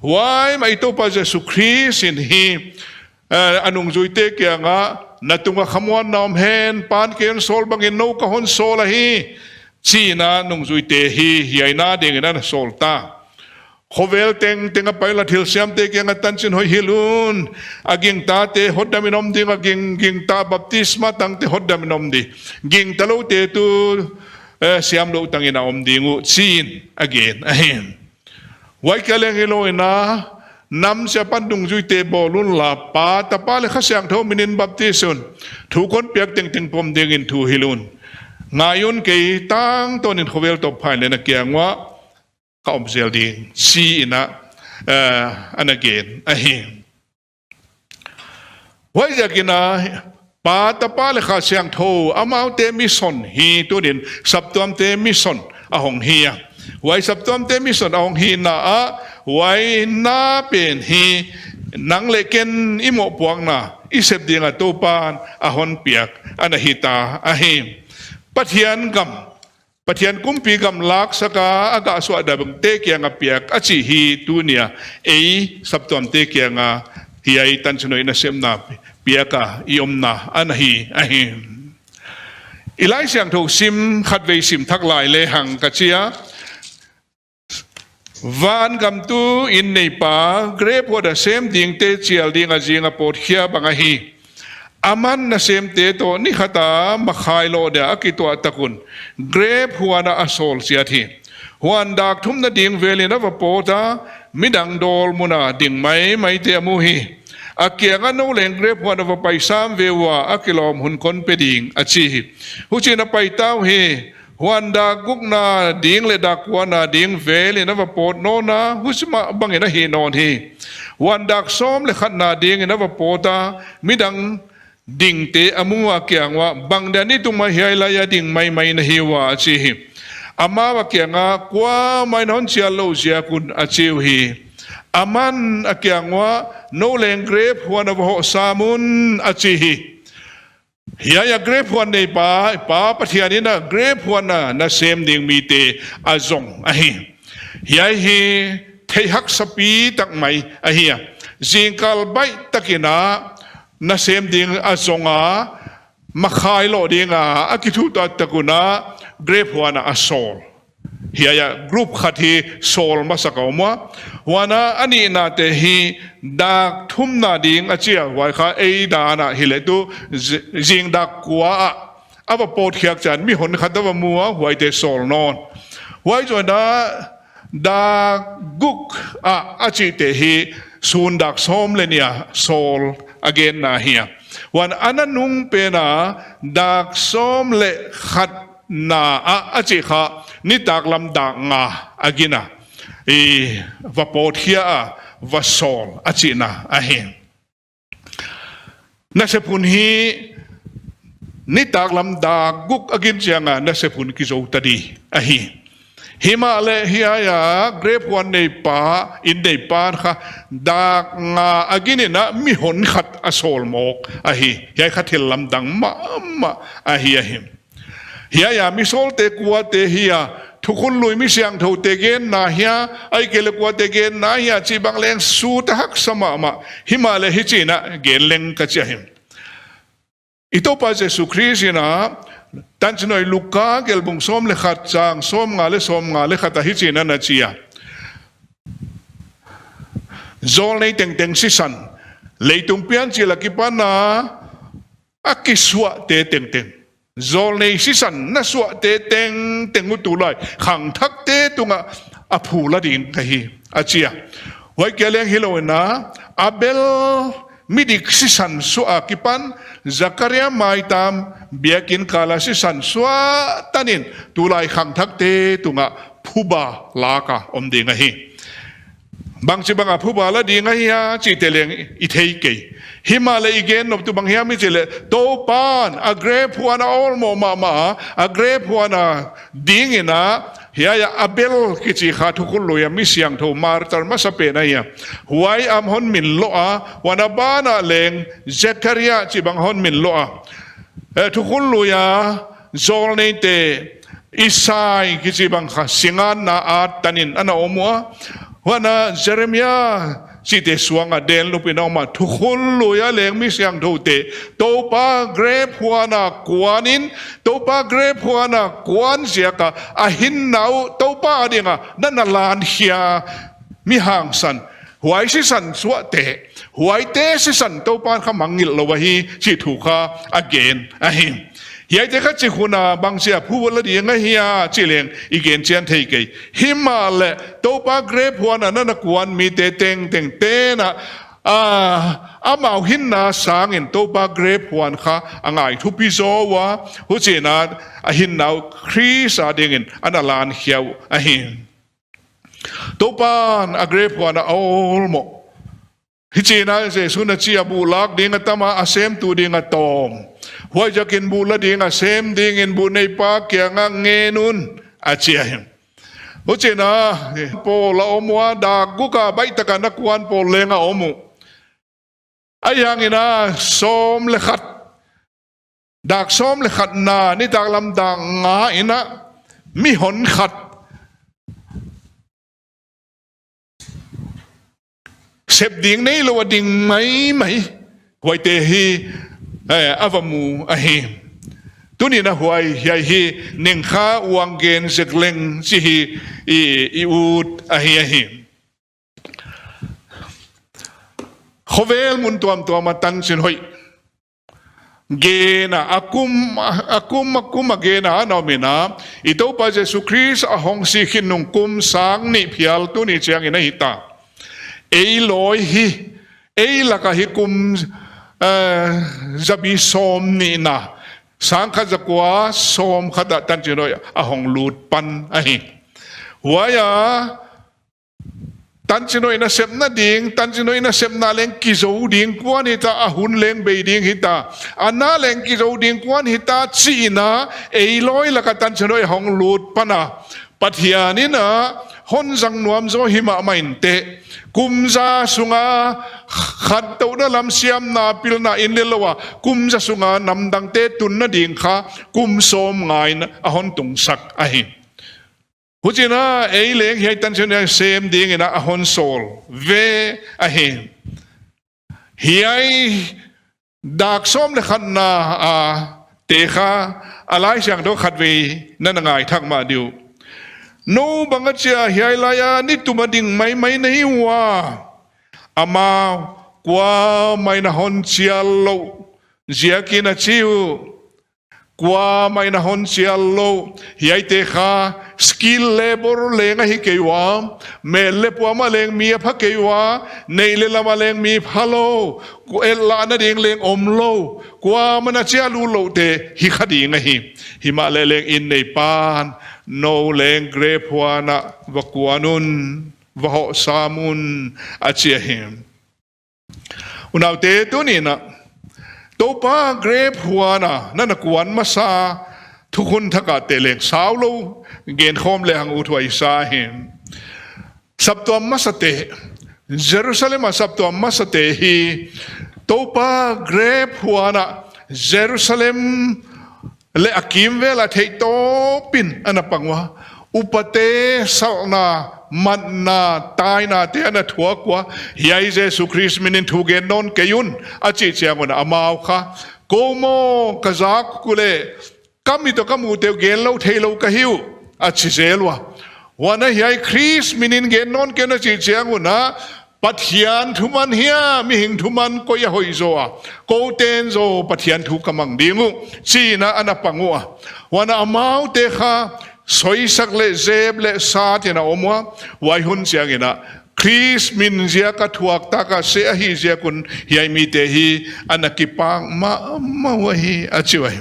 Huai mah i Toupa Jesu Khrist in hi, eh, a nungzuite kianga, na tunga khamuanna om hen, Pa'n kei hon sawl bangin nou ka hon sawl ahi, chi'n a nungzuite hi, hiai na dingin ana sawl ta. Khovel tengteng a Pilate hilhsiamte kianga tanchin hoih hilh un, a gingtate hotdamin om ding, a ging, gingta baptisma tangte hotdamin om ding, gingtaloute tuh, eh, siamlouh tangin a om ding uh, chi'n a gen ahi. Huai kia leng hilou in a, nam siapa nungzuite bawl unla, Pa, Tapa leh Kha Siangthou minin baptis un, thu kon piak tengteng pom dingin thu hilh un. Ngai un, kei tangtawnin khovel tawp phain leng na kiang uah ka om zel ding, chi'n a, eh, ana gen ahi. Huaiziakin a, Pa, Tapa leh Kha Siangthou, amaute mission hi tuni'n saptuamte mission a hong hi a. Huai saptuamte mission a hong hihna ah, huai na pen hi nang leh ken i mohpuakna, i sep dinga Toupa'n a hon piak ana hi ta ahi. Pathian gam, Pathian kumpi gam laksak a, a gahsuah dangte kianga piak a chih hi tuni a, ei saptuamte kianga hiai tanchin hoih nasepna piak a i omna ana hi ahi. I Laisiangthou sim khatvei sim thak lai lehang ka chi a. Vangam tuh in neipa, grep huat a sem dingte chial dinga zinga pawt khia bang ahi. Aman nasemte toh ni khat a makhai loh dia a kituah tak un, grep huan ah a sawl chiat hi. Huan dak thumna ding velin a va pawt a, midang dawl mun a ding maimai te a mu hi. A kiang ah, nou leng grep huan a va pai sam ve ua, a kilawm hun kon pe ding, a chi hi. Huchiin a pai ta uhi. Huan dak gukna ding leh dak kuana ding velin a va pawt nawn a, huchi mah bangin a hih nawn hi. Huan dak sawm leh khatna dingin a va pawt a, midang dingte a mu a, a kiang uah, bang dia ni tum a hiai lai a ding maimai na hi ua, a chi hi. Amau a kiang ah, kuamah in hon chial lou ziak un, a chi uhi. Aman a kiang uah, nou leng grep huan a va hoh sam un, a chi hi. Hiai a grep huan neipa, Pa Pathianin a grep huan a nasem ding mite a zong ahi. Hiai hi theihaksa pi tak mai ahi a. Zingkal baih takin a nasem ding a zong a, makhai loh ding a, a kithutuah tak un a grep huan a sawl. Hiai a group khat hi sawl masak a om ua. Huan a, a nihnate hi dak thumna ding, a chi a, huai kha ei dan a hileh tu zi-, zing dak kua ah a va pawt khiak chiang mi hon khat a va mu a, huaite sawl nawn. Huai zoh in a dak guk ah a chihte hi sun dak sawm leh nih a sawl a genna hi a. Huan a nanung pen a dak sawm leh khat na ah a chih kha nitaklam dak nga a gin a, i, va pawt khia a, va sawl a chihna ahi. Nasep hun hi nitaklam dak guk a gin chiang a nasep hun kizou ta di ahi. Himahleh hiai a grep huan neipa, inn neipa kha dak nga a ginin a mi hon khat a sawl mawk ahi. Hiai kha thil lamdang mahmah ahi ahi. Hiai a mi sawlte kuate hia, thukhun lui mi siangthoute genna hia, ahihkeileh kuate genna hia chih bang leng sut a haksa mahmah. Himahleh hichiin a gen leng ka chi ahi. I Toupa Jesu Khrist in a, Tanchinhoih Luka gelbung sawm leh khat chang sawmnga leh sawmnga leh khat ah hichiin a na chi a. Zawlnei tengteng sisan, leitung piancil a kipan a, a kisuahte tengteng. Zawlnei sisan na suahte tengteng uh tulai khangthakte tungah a phu la ding ka hi, a chi a. Huai kia leng hilou in a, Abel midik sisan suah a kipan, Zakaria maitam biakin kal a sisan suah tanin tulai khangthakte tungah phuba lak a om ding ahi. Bangchibang a phuba la ding ahia chihte leng i thei kei. Himahleh i gen nop tuh bang hiam i chih leh, Toupan a grep huan a awlmoh mahmah a, a grep huan a dingin a, hiai a Abel kichi kha thukhun lui a mi siangthou martar masa pen ahi a. Huai a hon min loh a, huan a ban ah leng Zakaria chih bang hon min loh a. Eh, thukhun lui a zawlneite, Isai kichi bang kha singanna a tanin ana om ua. Huan a Jeremia chihte suang a denlup in a om a, thukhun lui a leng mi siangthoute Toupa grep huan a kuanin, Toupa grep huan a kuan ziak a, a hinna uh Toupa a ding a na na lan khia mi hangsan, huai sisan suahte, huaite sisan Toupan kha mangngilh lou ahi chih thu kha a gen ahi. Hiaite kha chih hun a bangchi a phu la ding ahia chih leng i gen chian thei kei. Himahleh Toupa grep huan a na na kuan mite tengteng ten a, a, amau hinna sangin Toupa grep huan kha a ngai thupi zaw ua, huchiin a, a hinna uh Khrist a dingin ana lan khia uh ahi. Toupan a grep huan a awlmoh. Hichiin a Jesu'n a chi a, buh lak ding a tam a, a semtu ding a tawm. Huaiziakin buh la ding a sem dingin buh neipa kiangah ngen un, a chi ahi. Huchiin a pawl a om ua, dak guk a baihtak a na kuan pawl leng a om uh. Ahihhangin a sawm leh khat, dak sawm leh khatna nitaklam dak nga in a mi hon khat sep ding neilou a ding maimai, huaite hi, eh, a va mu ahi. Tuni'n a huai hiai hi ning kha uang gen zek leng chih hi i, i ut ahi ahi. Khovel mun tuamtuam a Tanchinhoih gen a, a kum, a kum, a kum a gen a na om in a, i Toupa Jesu Khrist a hong sih khin nung kum sang nih phial tuni chiangin a hita. ei lawi hi, ei laka hi kum, eh, zabi sawmnihna, sangkhat zakua sawmkhat ah tanchinhoih a hong lut pan ahi. Huai a, tanchinhoih nasepna ding, tanchinhoih nasepna leng kizou ding kuan hita, a hun leng bei ding hita, a na leng kizou ding kuan hita chihna, ei lawi laka tanchinhoih hong lut pan a, Pathian in a hon zang nuam zaw hi mahmah inteh. Kum za sunga khantohna lam siamna pilna in le lou a, kum za sunga namdangte tunna ding kha kum sawm nga in a hon tungsak ahi. Huchiin a ei leng hiai tanchinhoih sem dingin a hon sawl ve ahi. Hiai dak sawm leh khatna a te kha, a Laisiangthou khatvei na na ngai thak mah diu. Nou bang achia hiai laia ni tuma ding maimai na hi ua? Amau, kuamah in a hon chial lou ziakin a chi uh. Kuamah in a hon chial lou, hiaite kha skilled labor leng ahi kei ua, mel leh puam ah leng mi a pha kei ua, neih leh lam ah leng mi pha lou, ku- et lahna ding leng om lou, kuamah in a chial uh loute hi kha ding ahi. Himahleh leng in neipan, nou leng grep huan ah va kuan un, va hoh sam un, a chi ahi. Unaute, tuni'n a, Toupa grep huan a na na kuan masa thukhun thak ah te leng sau lou, gen khawm lehang uthuai sa hi. Saptuam masate, Jerusalem a saptuam masate hi, Toupa grep huan a Jerusalem leh a kimvel a theihtawpin ana pang ua. Upate salhna, matna, tainate ana thuak ua. Hiai Jesu Khrist minin thu gen nawn kei un, a chih chiang un amau kha, kou maw ka zak uleh, ka mit toh ka mute uh gen lou theilou ka hi uh, a chi zel ua. Huan a hiai Khrist minin gen nawn kei un a chih chiang un a, Pathian thuman hia, mihing thuman koi a hoih zaw a? Kou ten zaw Pathian thu ka mang ding uh, chi'n a ana pang ua. Huan a amaute kha, soisak leh zep leh sat in a om ua, huai hun chiangin a, Khrist min ziak a thuak tak a seh ahih ziak un hiai mite hi, ana kipak mahmah uhi, a chi uhi.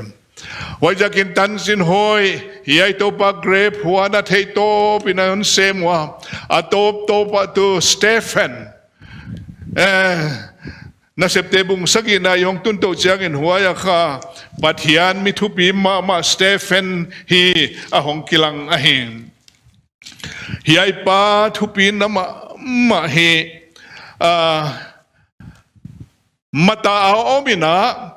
Huaiziakin tanchinhoih, hiai Toupa grep huan a theihtawpin a hon sem ua, a tawp tawp a tu Stephen. Eh, Nasepte bung sagihna i hong tun toh chiangin huai a kha, Pathian mi thupi mahmah Stephen hi a hong kilang ahi. Hiai pa thupi na mahmah hi, ah, Mata a om in a,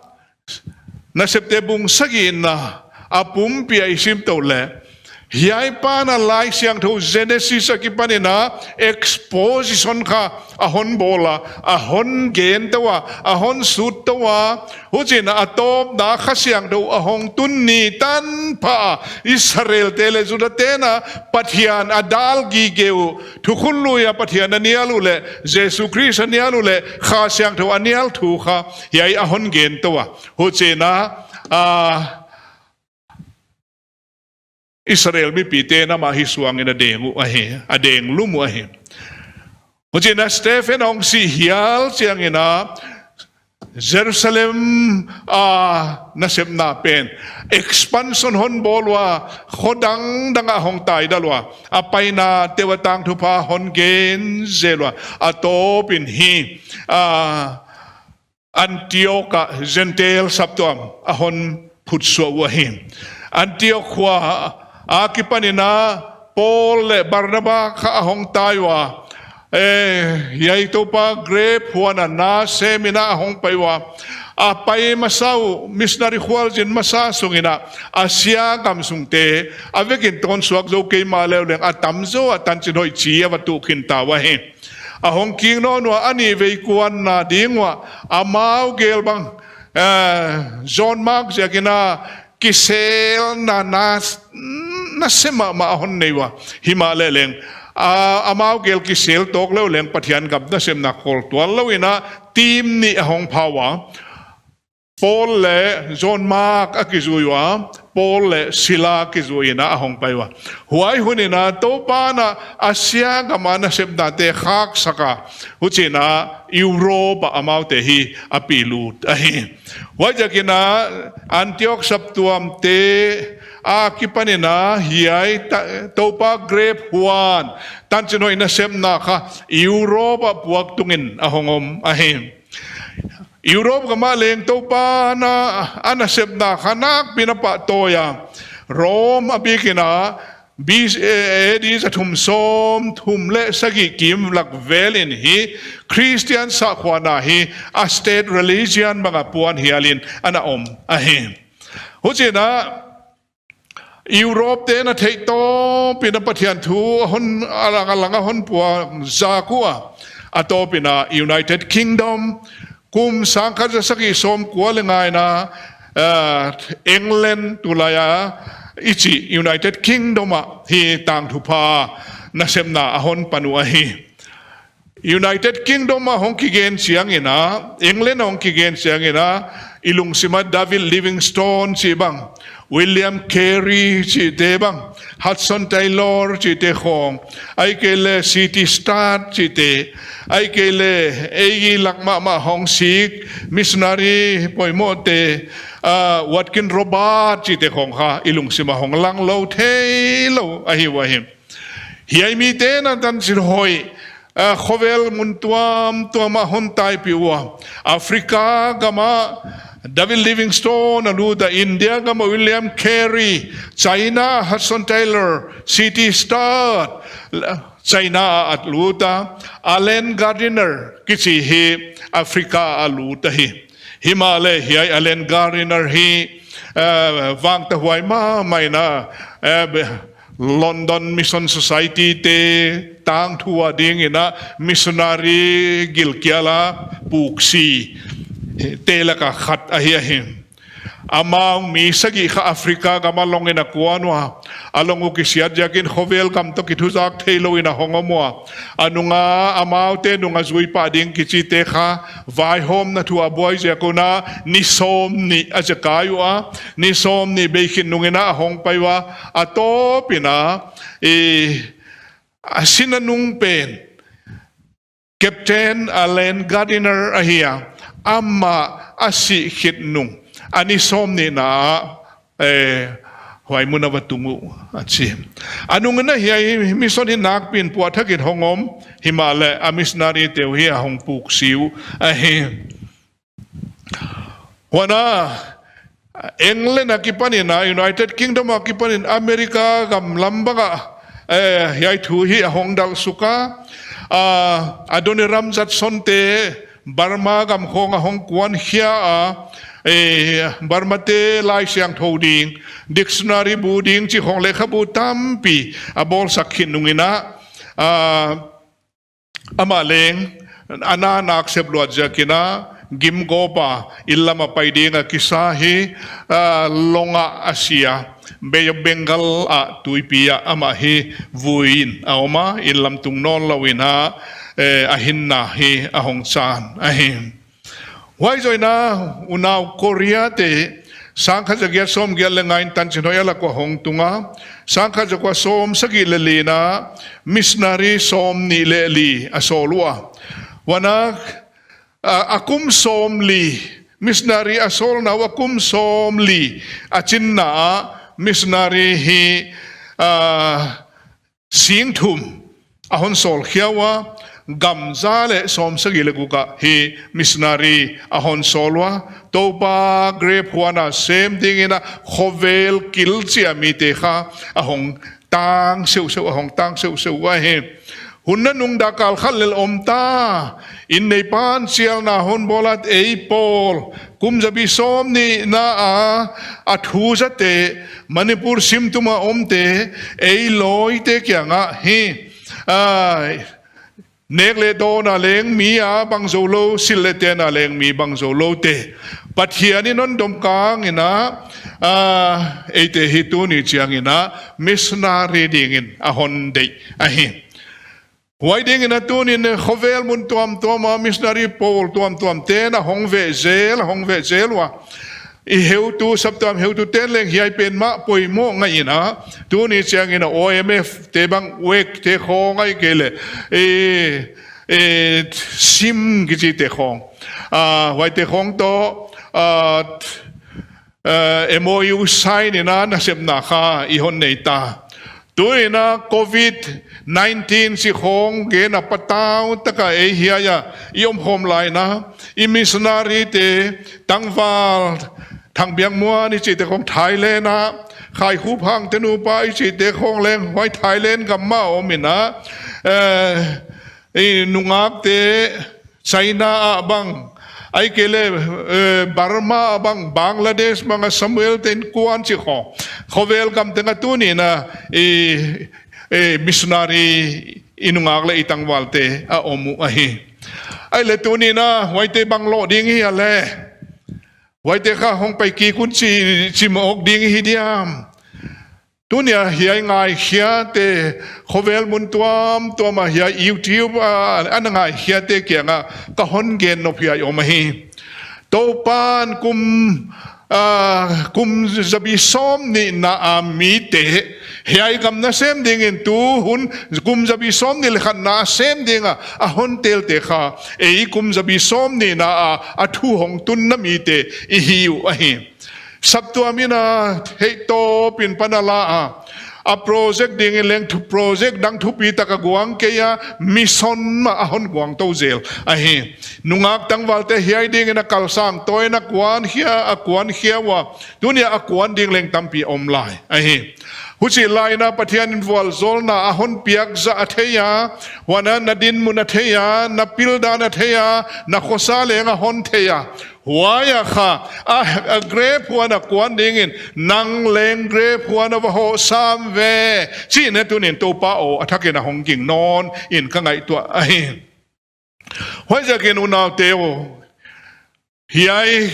Nasepte bung sagihna a pumpi a i sim tou leh, hiai pa'n a Laisiangthou Genesis akipan in a exposition kha a hon bawl a, a hon gen tou a, a hon sut tou a, huchiin a tawpna Kha Siangthou a hong tun ni tanpha a, Israelte leh Judate'n a Pathian a dal gige uh, thukhun lui a Pathian a nial uh leh, Jesu Khrist a nial uh leh, Kha Siangthou a nial thu kha, hiai a hon gen tou a. Huchiin a, ah, Israel mipite'n amah hi suangin a deng uh ahi, a deng lum uh ahi. Huchiin a Stephen hong sih hial chiangin a, Jerusalem a nasepna pen expansion hon bawl ua, kho dangdang ah hong taidal ua, a painate uah tangthupha hon gen zel ua, a tawpin hi, ah, Antioch ah Gentile saptuam a hon phutsuah uhi. Antioch khua akipan in a Paul leh Barnaba kha a hong tai ua. Eh, hiai Toupa grep huan a na sem in a hong pai ua. A pai masa uh, missionary khualzin masa sungin a, Asia gam sungte, a vekin tonsuak zou kei mahleh uleng a tamzaw a tanchinhoih chi a va tuh khin ta uhi. A hong kik nawn ua, a nihvei kuanna ding ua, amau gel bang, eh, John Mark ziakin a kiselna na, na sem mahmah a hon nei ua. Himahleh leng, a, amau gel kisel tawk lou leng Pathian gam nasepna khawl tuan lou in a team nih a hong pha ua. Paul leh John Mark a kizui ua, Paul leh Sila kizui in a hong pai ua. Huai hun in a Toupa'n a Asia gam a nasepnate khaksak a, huchiin a Europe ah amaute hi a pilut ahi. Huaiziakin a Antioch saptuamte akipan in a hiai ta-, Toupa grep huan tanchinhoih nasepna kha Europe ah puak tungin a hong om ahi. Europe gam ah leng Toupa'n a nasepna kha nakpi in a pahtawi a. Rome a bik in a B C, A D za thum sawmthum leh sagih kim lak vel in hi Christian sahkhua in a hi a state religion bang a puan hial in ana om ahi. Huchiin a Europe te'n a theih tawp in a Pathian thu a hon, a lang a lang a hon puang zak ua. A tawp in a United Kingdom, kum sangkhat za sagih sawmkua leh nga in a, eh, England, tulai a i chih United Kingdom ah hi tangthupha nasepna a hon pan uh ahi. United Kingdom a hong kigen chiang in a, England a hong kigen chiang in a, i lungsim a David Livingstone chih bang, William Carey chihte bang, Hudson Taylor chihte khong, ahihkeileh C T Studd chihte, ahihkeileh ei lak mahmah hong sik, missionary poimohte, ah, Watkin Roberts chihte khong kha i lungsim a hong langlou theilou ahi ua hi. Hiai mite'n a tanchinhoih, ah, khovel mun tuamtuam ah hon taipih ua. Africa gam ah David Livingstone a lut a, India gam ah William Carey, China Hudson Taylor, C T Studd, China ah a lut a, Allen Gardiner kichi hi Africa ah a lut ahi. Himahleh hiai Allen Gardiner hi, ah, vangtahuai mahmah in a, ah, be-, London Mission Society te tangthu a ding in a missionary gilkial a puksi te lak a khat ahi ahi. Amau mi sagih kha Africa gam a long in a kuan ua. A long uh kisiat ziakin khovel gam toh kithuzak theilou in a hong om ua. A nung a amaute nung a zui pah ding kichite kha vaihawmna thu a buai ziak un a ni sawmnih a zekai ua, ni sawmnih bei khin nung in a hong pai ua, a tawp in a, eh, a sin a nung pen Captain Allen Gardiner ahi a, amah a sih khit nung a ni sawmnihna ah, eh, huai mun a va tung uh a chi. A nung in a hiai mission hi nakpi in puahthak in hong om, himahleh a missionary te uh hi a hong puksi uh ahi. Huan a, England akipan in a, United Kingdom akipan in America gam lam bang ah, eh, hiai thu hi a hong dalh suk a, ah, Adoniram Judson te Burma gam khong a hong kuankhia a, eh, Burma te Laisiangthou ding, dictionary bu ding chih khong lehkhabu tampi a bawlsak khin nung in a, ah, amah leng a na nak sep luat ziak in a gim gawp a, inn lam a pai ding a kisa hi, ah, long ah a si a, Bay of Bengal ah tuipi ah amah hi vui in a om a, inn lam tung nawnlou in a, eh, a hinna hi a hong chan ahi. Huai zoh in a unau Korea te sangkhat zagiat sawmgiat leh nga in tanchinhoih a lak ua hong tung a, sangkhat zakua sawmsagih leh li in a missionary sawmnih leh li a sawl ua. Huan a, a, a kum sawmli, missionary a sawlna ua kum sawmli a chinna ah missionary hi, ah, sing thum a hon sawl khia ua, gam za leh sawmsagih leh guk ah hi missionary a hon sawl ua, Toupa grep huan a sem ding in a khovel kil chia mite kha a hong tang seuhseuh, a hong tang seuhseuh ua hi. Hun nanung dak kal khat lel om ta, inn neipa'n chialna hon bawl a, ei pawl, kum zabi sawmnihna a, a thu zate, Manipur simtum a omte, ei lawite kiang ah hi, ah, nek leh dawn a leng mi a bang zoulou, silh leh ten a leng mi bang zouloute, Pathian in hon dom kang in a, ah, eite hi tuni chiang in a missionary ding in a hon deih ahi. Huai dingin a tuni'n khovel mun tuamtuam a missionary pawl tuamtuam te'n a hong veh zel, a hong veh zel ua. I heutu, saptuam heutu te'n leng hiai pen mah poimoh ngai in a, tuni chiangin a O M F te bang wek te khong ahihkeileh, e, e, sim kichi te khong. A, huai te khong toh, a, eh, M O U sign in a nasepna kha i hon nei ta. Tuin a covid nineteen chih khong gen a patau taka ei hiai a i om khawm lai in a, i missionary te tangval Thangbiakmuan i chih te khong Thailand a, Khaikhuphang te nupa i chih te khong leng huai Thailand gam mah om in a, eh, i nungak te China ah bang, ahihkeileh, eh, Burma ah bang, Bangladesh bang a Samuel te innkuan chih khong. Khovel gam teng a tuni'n a, i, i missionary i nungak leh i tangval te a om uh ahi. Ahihleh tuni'n a, huaite bang loh ding hi a leh. Huaite kha hong pai kik un chi, chi mawk ding hi diam. Tuni a hiai ngaikhiate, khovel mun tuamtuam a hiai YouTube a, ana ngaikhiate kiangah ka hon gen nop hiai om ahi. Toupa'n kum, a, kum zabi sawmnihna a mite, hiai gam nasem dingin tu hun kum zabi sawmnih leh khatna a sem ding a, a hon telte kha, ei kum zabi sawmnihna a, a thu hong tunna mite i hi uh ahi. Saptuam in a theihtawp in pan a la a, a project dingin leng thu project dang thupi tak a guang kei a, mission mah a hon guang tou zel ahi. Nungak tangvalte hiai dingin a kalsang tou in a kuankhia, a kuankhia ua, tuni a a kuan ding leng tampi om lai ahi. Huchih lai in a Pathian in vualzawlna a hon piak zah a thei a, huan a na dinmun a thei a, na pildan a thei a, na khosa leng a hon thei a. Huai a kha, a, a grep huan a kuan dingin, nang leng grep huan a va hoh sam ve, chih in a tuni'n Toupa aw a thakin a hong ging nawn in ka ngaihtuah ahi. Huaiziakin unaute aw, hiai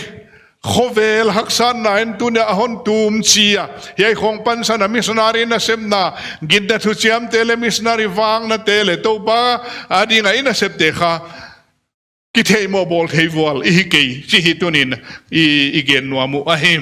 khovel haksatna in tuni a hon tum chi a, hiai khong pansan a missionary nasepna, gitna thuchiamte leh missionary vaknate leh Toupa ading a i nasepte kha kitheihmoh bawl thei vual i hi kei, chih hi tuni'n i, i gen nuam uh ahi.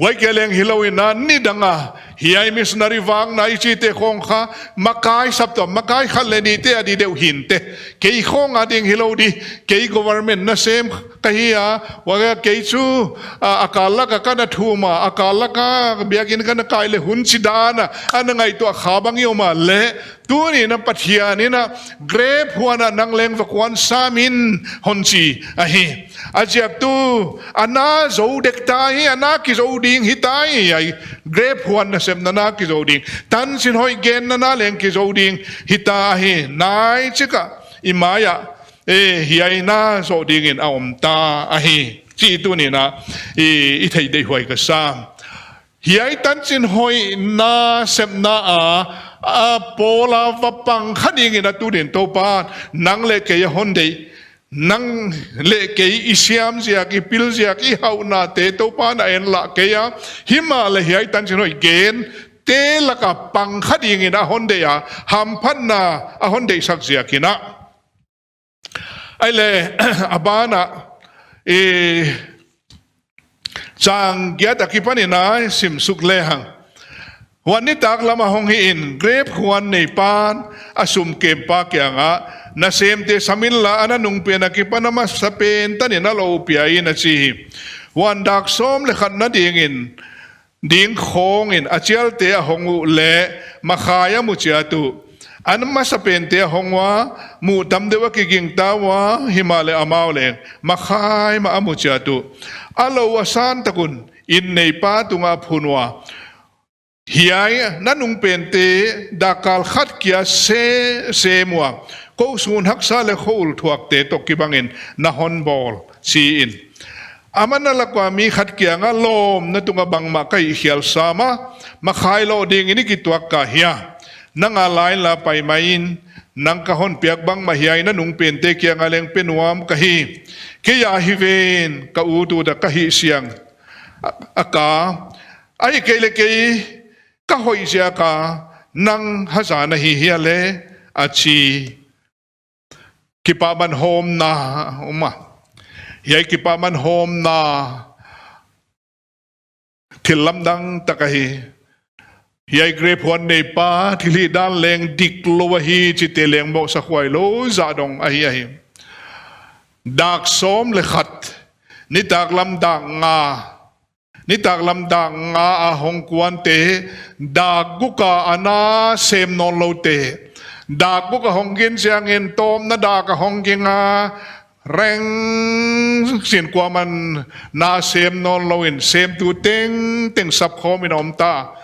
Huai kia leng hilou in a nidang a, hiai missionary vakna i chihte khong kha, makai saptuam, makai khat leh nihte a di deuh hinte. Kei khong ading hilou di, kei government nasem ka hi a, huai a kei chu, a, a kal lak a ka na thum a, a kal lak a biakin ka na kai leh hun chidan a, ana ngaihtuah kha bang i om a leh, tuni'n a Pathian in a grep huan a nang leng va kuan sam in hon chi ahi. A ziak tuh, a na zou dek ta hi, a na kizou ding hi ta hi, hiai grep huan nasepna na kizou ding. Tanchinhoih genna na leng kizou ding hi ta hi, nai chik a i mai a, e, hiai na zoh dingin a om ta ahi. Chih tuni'n a, i, i theih deihhuai ka sa. Hiai tanchinhoih nasepna a, a pawl a va pang kha dingin a tuni'n Toupa'n, nang leh kei a hon deih, nang leh kei i siam ziak, i pil ziak, i hauhnate Toupa'n a en lah kei a, himahleh hiai tanchinhoih gente lak a pang kha dingin a hon deih a, hamphatna a hon deihsak ziakin a. Ahihleh, a ban ah, i, chang giat a kipan in a sim suk lehang. Huan nitaklam a hong hi in, grep huan neipa'n a sum kempa kiangah, nasemte sam inla, a na nungpen a kipan a masapen tan in a lou pia in, a chi hi. Huan dak sawm leh khatna dingin, ding khawngin a chialte a hong uh leh makhai a mu chiat uh. A masapente a hong ua, muh tam deuh a kigingta ua, himahleh amau leng makhai mah a mu chiat uh. A lou a san tak un, inn neipa tungah a phun ua, hiai na nungpente dakkal khat kia se, sem ua, kou sun haksa leh khua ul thuakte toh kibangin na hon bawl, chi in. Aman a lak ua mi khat kiangah, lawmna tungah bangmah ka hihkhial sam a, makhai loh dingin i kituak ka hia? Nang a la inla pai mai in, nang ka hon piak bangmah hiai na nungpente kiangah leng pe nuam ka hi. Kei a hi ven, ka ut ut a ka hihsiang a, a ka, ahihkeileh kei ka hoih ziak a nang haza na hi hia leh, a chi. kipahman hawmna om a. Hiai kipahman hawmna thil lamdang tak ahi. Hiai grape huan neipa thilhih dan leng diklou ahi chihte leng mohsakhuai lou zah dong ahi ahi. Dak sawm leh khat, nitaklam dak nga, nitaklam dak nga a hong kuante, dak guk a na sem nawnloute, dak guk a hong gin chiangin tawpna dak a hong ging a, reng sin kuaman na sem nawnlou in, semtu tengteng sapkhawm in om ta.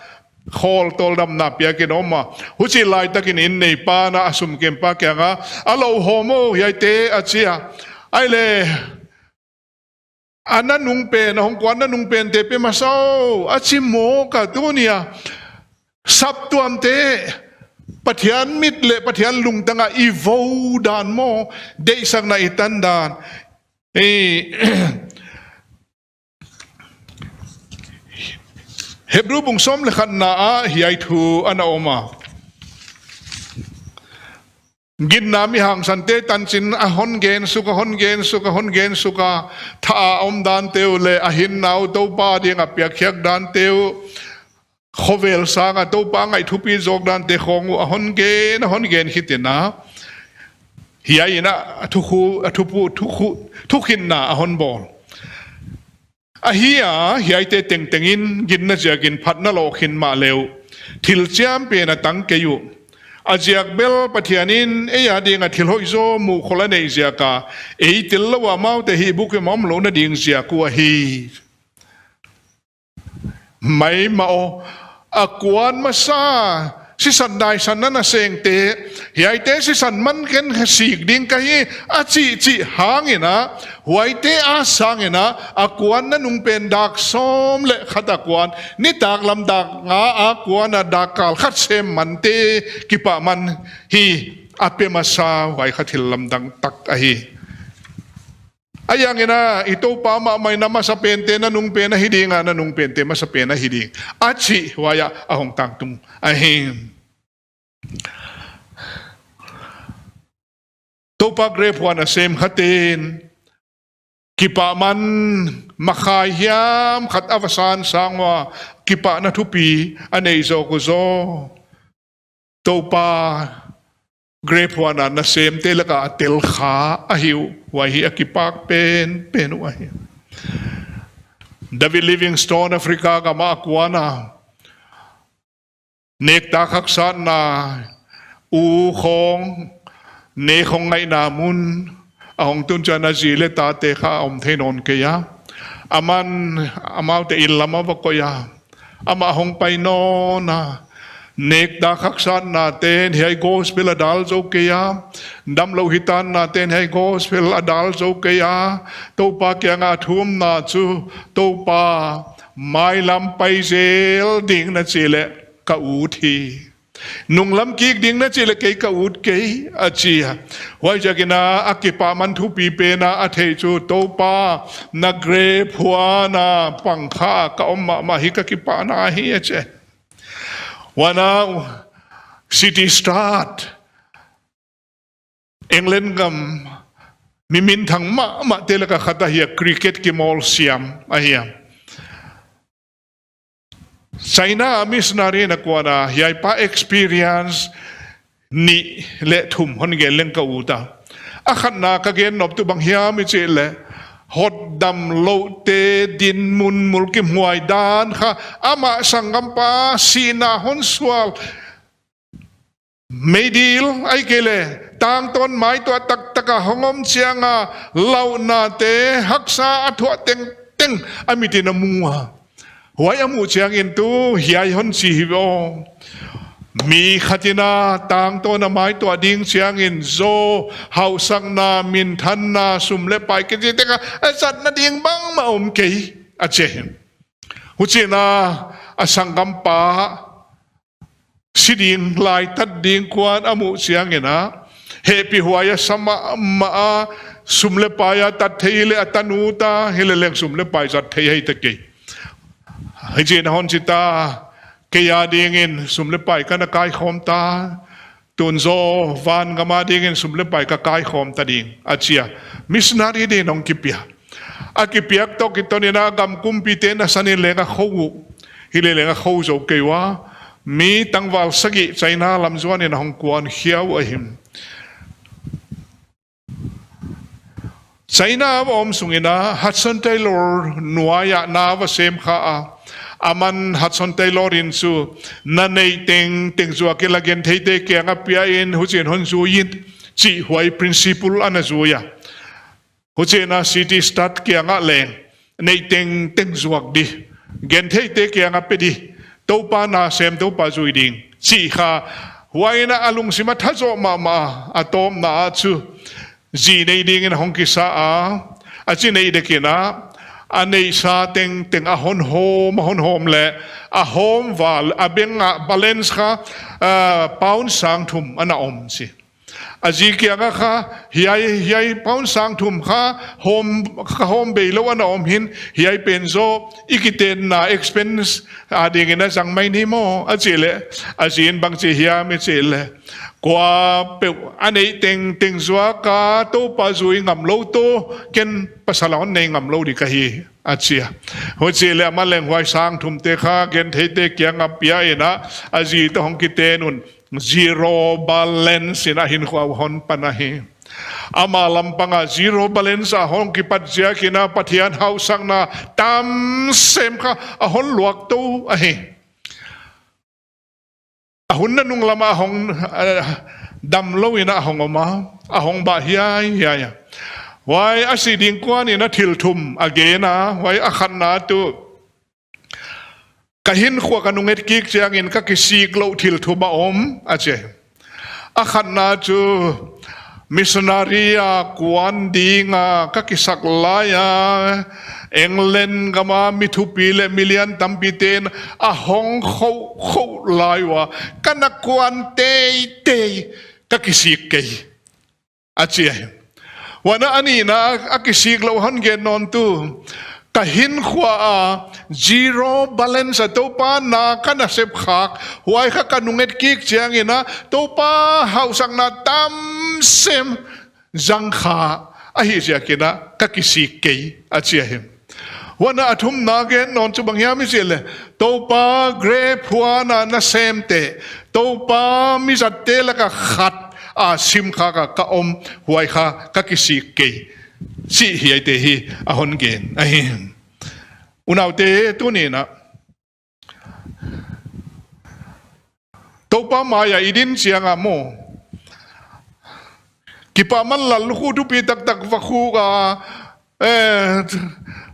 Khawl tawldamna piak in om a. Huchi laitakin inn neipa na a sum kempa kianga, a lou hawm aw hiaite a chi a. Ahihleh, a na nung pen, a hong kuan na nung pente pe masa aw, a chi mawk a. Tuni a saptuamte, Pathian mit leh Pathian lungtang a i vo dan maw, deihsakna i tan dan. Ei, Hebru bung sawm leh khatna ah hiai thu ana om a. Ginna mi hangsante tanchin a hon gen suk a, hon gen suk a, hon gen suk a, tha a om dante uh leh a hinna uh Toupa dinga piakkhiak dante uh, khovel sanga Toupa ngaih thupi zawk dante khawng uh a hon gen, a hon gen khitin a, hiai in a thukhu, a thuphu, thukhu, thukhinna a hon bawl. Ahi a, hiaite tengtengin ginna ziakin phatna lawh khin mahleh uh, thil chiam pen a tang kei uh. A ziak bel Pathian in ei a dinga thil hoihzaw muhkholh a neih ziak a, ei tellou a amaute hihbukim a omlouhna ding ziak uh ahi. Maimah aw, a kuan masa, sisan daisan na nasengte, hiaite sisan man ken sik ding ka hi, a chih chih hangin a, huaite a sangin a, a kuan na nung pen dak sawm leh khat a kuan, nitaklam dak nga a kuan a, dakkal khat sem mante kipahman hi a pe masa, huai kha thil lamdang tak ahi. Ahiangin a, i Toupa mahmah in a masa pente na nung pen ahi ding a, na nung pente masa pen ahi ding, a chih huai ah a hong tangtung ahi. Toupa grape huan a sem khaten kipahman makhai hiam khat a va san sang ua, kipahna thupi a nei zawk uh zaw. Toupa grape huan a nasemte laka a tel kha ahi uh, huai hi a kipak penpen uh ahi. David Livingstone Africa gam a kuan a, nektak haksatna, u khawng, nek khawng ngaihna mun a hong tun chiang a, zi leh tate kha a om thei nawn kei a. Aman, amaute inn lam a va koih a, amah hong pai nawn a. Nektak haksatnate'n hiai gospel a dal zou kei a, damlouh hitannate'n hiai gospel a dal zou kei a. Toupa kianga a thumna chu, Toupa, mailam pai zel ding na chih leh ka ut hi. Nunglam kik ding na chih leh kei ka ut kei, a chi a. Huaiziakin a, a kipahman thupi pen a a theih chu, Toupa, na grape huan a pang kha ka om mahmah hi, ka kipahna hi, a chi. Huan a, C T Studd, England gam mi minthang mahmahte laka khat ahi a, cricket kimawl siam ahi a. China a missionary na kuan a, hiai pa experience nih leh thum hon gen leng ka ut a. A khatna ka gen nop tuh bang hiam i chih leh, hotdamlouhte dinmun mulkimhuai dan kha, amah sanggampa sihna hon sual, meidil ahihkeileh tangtawn maituah taktak a hong om chiang a, lauhnate haksa a thuah tengteng a mit in a mu a. Huai a muh chiangin tuh hiai hon chi hi ve aw. Mi khat in a tangtawn a maituah ding chiangin zaw, hauhsakna, minthanna, sum leh pai kichi te kha a zatna ding bangmah om kei, a chi. Huchiin a, a sanggampa si ding lai, tat ding kuan a muh chiangin a, hehpihhuai a sa mahmah a, sum leh pai a tat thei leh a tan ut a, hileleng sum leh pai zat thei hi ta kei. Hichiin a hon chi ta, kei a dingin sum leh pai ka na kaikhawm ta, Tun zaw van gam a dingin sum leh pai ka kaikhawm ta ding, a chi a. Missionary dingin hong kipia. A kipiak toh kiton in a gam kumpite'n a san in leng a khou uh. Hileh leng a khou zou kei ua. Mi tangval sagih China lam zuan in a hong kuan khia uh ahi. China a va om sung in a Hudson Taylor nuai ah na va sem kha a. Aman Hudson Taylor in chu na neih tengteng zuak inla gentheite kiang a pia in, huchiin hon zui in, chih huai principle ana zui a. Huchiin a city stud kiang ah leng neih tengteng zuak di, gentheite kiang a pe di, Toupa na sem, Toupa zui ding, chih kha huai in a lungsim a tha zoh mahmah a. A tawpna ah chu zi nei dingin hong kisa a, a chi neih dek in a, a neihsa tengteng a hon hawm, a hon hawm leh, a hawm val, a bank ah balance kha, ah, pound sang thum ana om chi. A zi kiang ah kha, hiai, hiai pound sang thum kha hawm, kha hawm beilou ana om hi'n, hiai pen zaw i kitenna expense a dingin a zang mai ni maw, a chih leh, a zi'n bang chi hiam i chih leh, kuapeuh a neih tengteng zuak a Toupa zui ngamlou toh ken pasal a hon nei ngamlou di ka hi, a chi a. Huchi leh aman leng huai sang thumte kha gentheite kiang a pia in a, a zi toh hong kiten un, zero balance in a hinkhua uh hon pan ahi. Ama lam pang a zero balance a hong kipat ziak in a Pathian hausakna tam sem kha a hon luak tou ahi. A hun nanung lam a hong, eh, damlou in a hong om a, a hong bah hiaihiai a. Huai a si ding kuan in a thil thum a gen a, huai a khatna tuh, ka hinkhua ka nung et kik chiangin ka kisik louh thil thum a om, a chi. A khatna chu missionary a kuan ding a ka kisak lai a, England gam a mi thupi leh mi lian tampite'n a hong khoukhou lai ua, ka na kuan teitei, ka kisik kei, a chi ahi. Huan a nihna a kisik louh hon gen nawn tuh, ka hinkhua a zero balance a Toupa na ka na sep khak, huai kha ka nung et kik chiangin a Toupa hausakna tam sem zang kha ahih ziakin a ka kisik kei, a chi ahi. Huan a thumna gen nawn chu bang hiam i chih leh, Toupa grape huan a nasemte, Toupa mizatte lak a khat a sim khak a ka om, huai kha ka kisik kei, chih hiaite hi a hon gen ahi. Unaute, tuni'n a Toupa mai a i din chiang a maw, kipahman lal lukhu thupi taktak va khuk a, eh,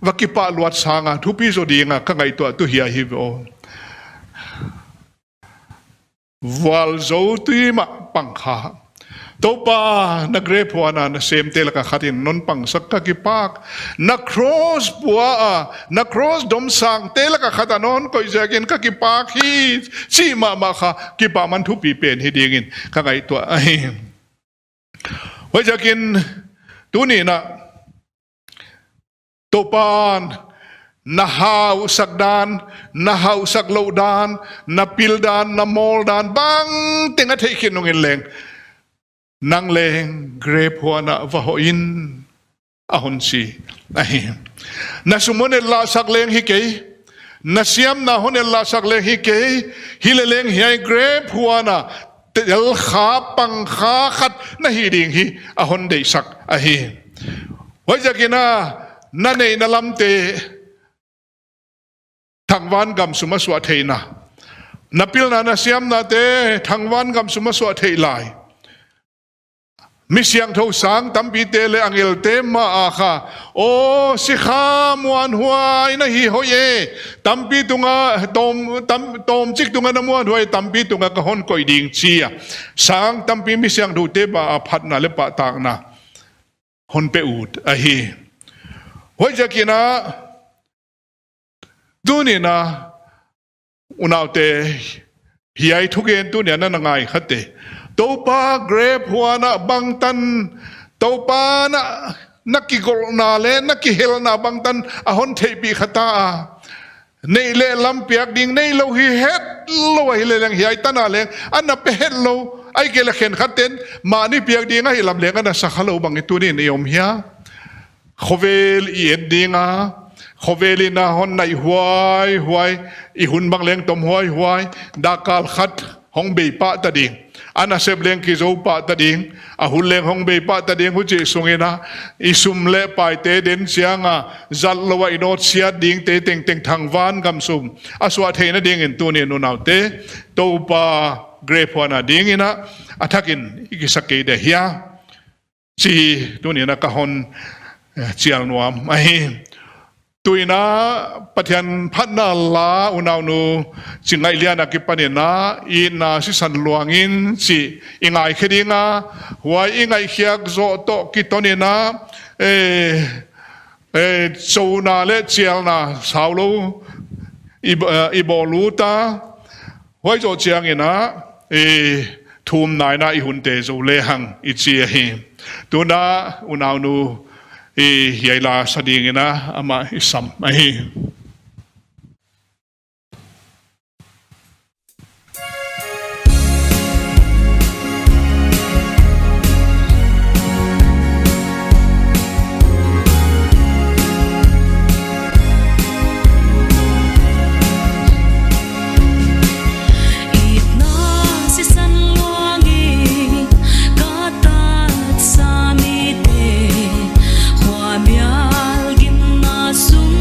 va kipah luat sang a thupi zaw ding a ka ngaihtuah tuh hiai hi ve aw. Vualzou tui mah pang kha. Toupa, na grape huan a nasemte lak a khat in non pangsak ka kipak. Na cross pua a, na cross domsangte lak a khat a non koih ziakin ka kipak hi, chih mahmah kha kipahman thupi pen hi dingin ka ngaihtuah ahi. Huaiziakin tuni'n a Toupa'n na hausak dan, na hausak louh dan, na pil dan, na mawl dan bangteng a theih khit nungin leng, nang leng grape huan a va hoh in, a hon chi ahi. Na sum hon et lahsak leng hi kei, na siamna hon et lahsak leng hi kei, hileh leng hiai grape huan a tel kha pang kha khat na hi ding hi a hon deihsak ahi. Huaiziakin a na neihna lamte thangvan gam sum a suah theihna, na pilna na siamnate thangvan gam sum a suah theih lai. Mi siangthou sang tampite leh angelte mah a kha, aw, sikha muanhuai na hi hoih e, tampi tunga, tawm, tam, tawmchik tunga na muanhuai, tampi tunga ka hon koih ding chi a, sang tampi mi siangthoute mah a phatna leh pahtakna hon pe ut ahi. Huaiziakin a tuni'n a unaute, hiai thugen tuni'n a na ngai khate, Toupa grape huan a bangtan, Toupa na, na kigolhna leh na kihelna bangtan a hon theihpih kha ta a, neih leh lam piak ding neilou hi het lou ahi leleng hiai tan a leng ana pe hetlou, ahihkeileh khenkhat ten mahni piak ding ahi lam leng ana sa khalou bang i tuni'n i om hia? Khovel i et ding a, khovel in a hon naih huaihuai, i hun bang leng tom huaihuai, dakkal khat hong bei pah ta ding, a nasep leng kizou pah ta ding, a hun leng hong bei pah ta ding, huchi sung in a, i sum leh paite den chiang a, zat lou a i nawtsiat dingte tengteng thangvan gam sung a suah theihna ding in tuni'n unaute, Toupa grace huan a ding in a, a thak in i kisa kei dia hia? Chi tuni'n a ka hon, eh, chial nuam ahi. Tuin a Pathian phatna la unaunu Chingngaihlian a kipan in a, i na sisan luang in chi i ngaikhe ding a, huai i ngaihkhiak zoh toh kiton in a, eh, eh, chouna leh chialna sau lou i, eh, i bawl ut a, huai zoh chiang in a, eh, thumna in a i hunte zou lehang i chi ahi. Tuin a unaunu, eh, hiai la sa ding in a amah i sam ahi. Itna sisan luang in ka tatsa mite, khuamial gimna sung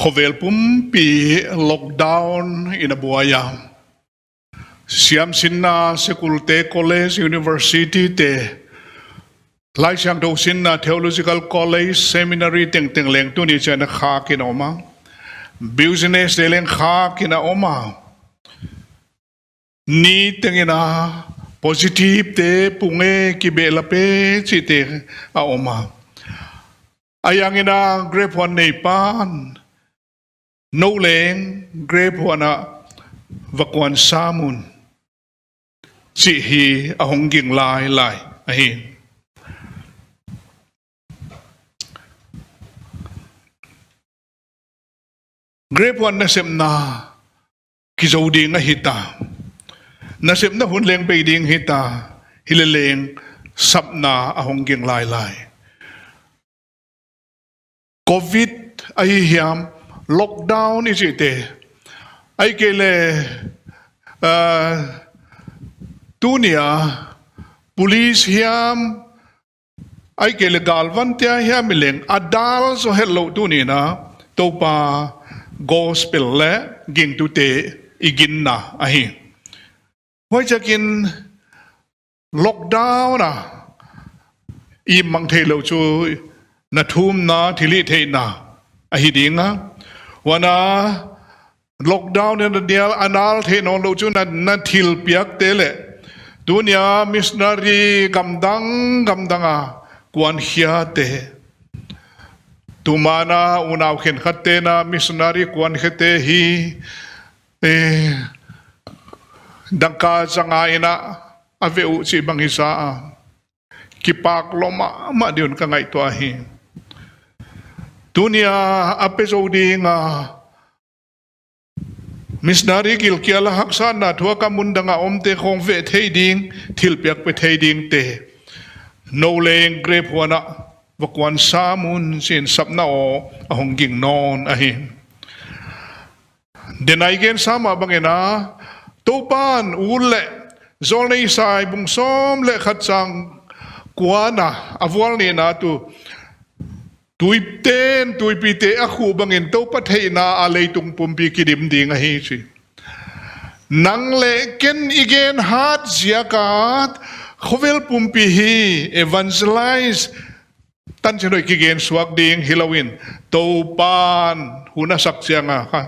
Khovel pumpi lockdown in a buai a. Siamsinna school te, college, university te, Laisiangthou sinna, theological college, seminary tengteng leng tuni chiang a khak in a om a. Business te leng khak in a om a. Ni tengin a positive te pung e, kibehlap e chihte a om a. Ahi hangin a grape huan neipan, nou leng grape huan ah va kuan sam un, chih hi a hong ging lailai ahi. Grape huan nasepna kizou ding ahi ta. Nasepna hun leng bei ding hi ta. Hileleng sapna a hong ging lailai. Covid ahi hiam, lockdown i chihte, ahihkeileh, ah, tunia police hiam, ahihkeileh galvante hiam i leng a dal zou het lou tuni'n a Toupa gospel leh gingtute i ginna ahi. Huaiziakin lockdown a i mang theilou chu na thumna thilhihtheihna ahi ding a. Huan a lockdown in a nial a nal theih nawnlou chu na, na thilpiakte leh tunia missionary gamdang gamdang a kuankhiate, tuman a unau khenkhatte'n a missionary kuankhiate hi, eh, dangka zanga in a a veh uh chih bang hi sa a, kipak lou mahmah ding un ka ngaihtuah hi. Tunia a pe zou ding a missionary gilkial a haksatna thuak a mun dang a omte khong veh thei ding, thilpiak pe thei dingte, nou leng grape huan ah va kuan sam un chi'n sapna aw a hong ging nawn ahi. Denai gen sam a bangin a, Toupa'n ut leh Joel Isai bung sawm leh khat chang kuana a vual nihna tu, tuite'n tuipite a khuh bangin Toupa theihna a leitung pumpi kidim ding ahi chi. Nang leh ken i gen hat ziak a khovel pumpi hi evangelize, tanchinhoih kigen suak ding hilou in, Toupa'n hun a sak chiang a kha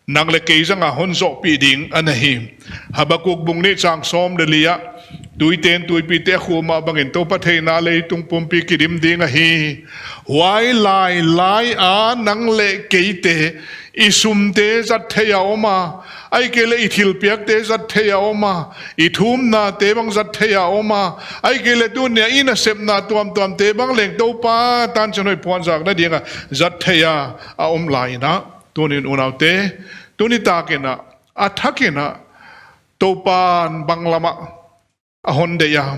nang leh kei zang a hon zohpih ding ana hi. Habakuk bung nih chang sawm leh li ah, tuite'n tuipite a khuh mah bangin Toupa theihna leitung pumpi kidim ding ahi. Huai lailai a nang leh keite i sumte zat theih a om a, ahihkeileh i thilpiakte zat theih a om a, i thumnate bang zat theih a om a, ahihkeileh tunia i nasepna tuamtuamte bang leng Toupa tanchinhoih puanzakna ding a zat theih a a om lai in a, tuni'n unaute, tuni tak in a, a thak in a, Toupa'n bang lam ah a hon deih a,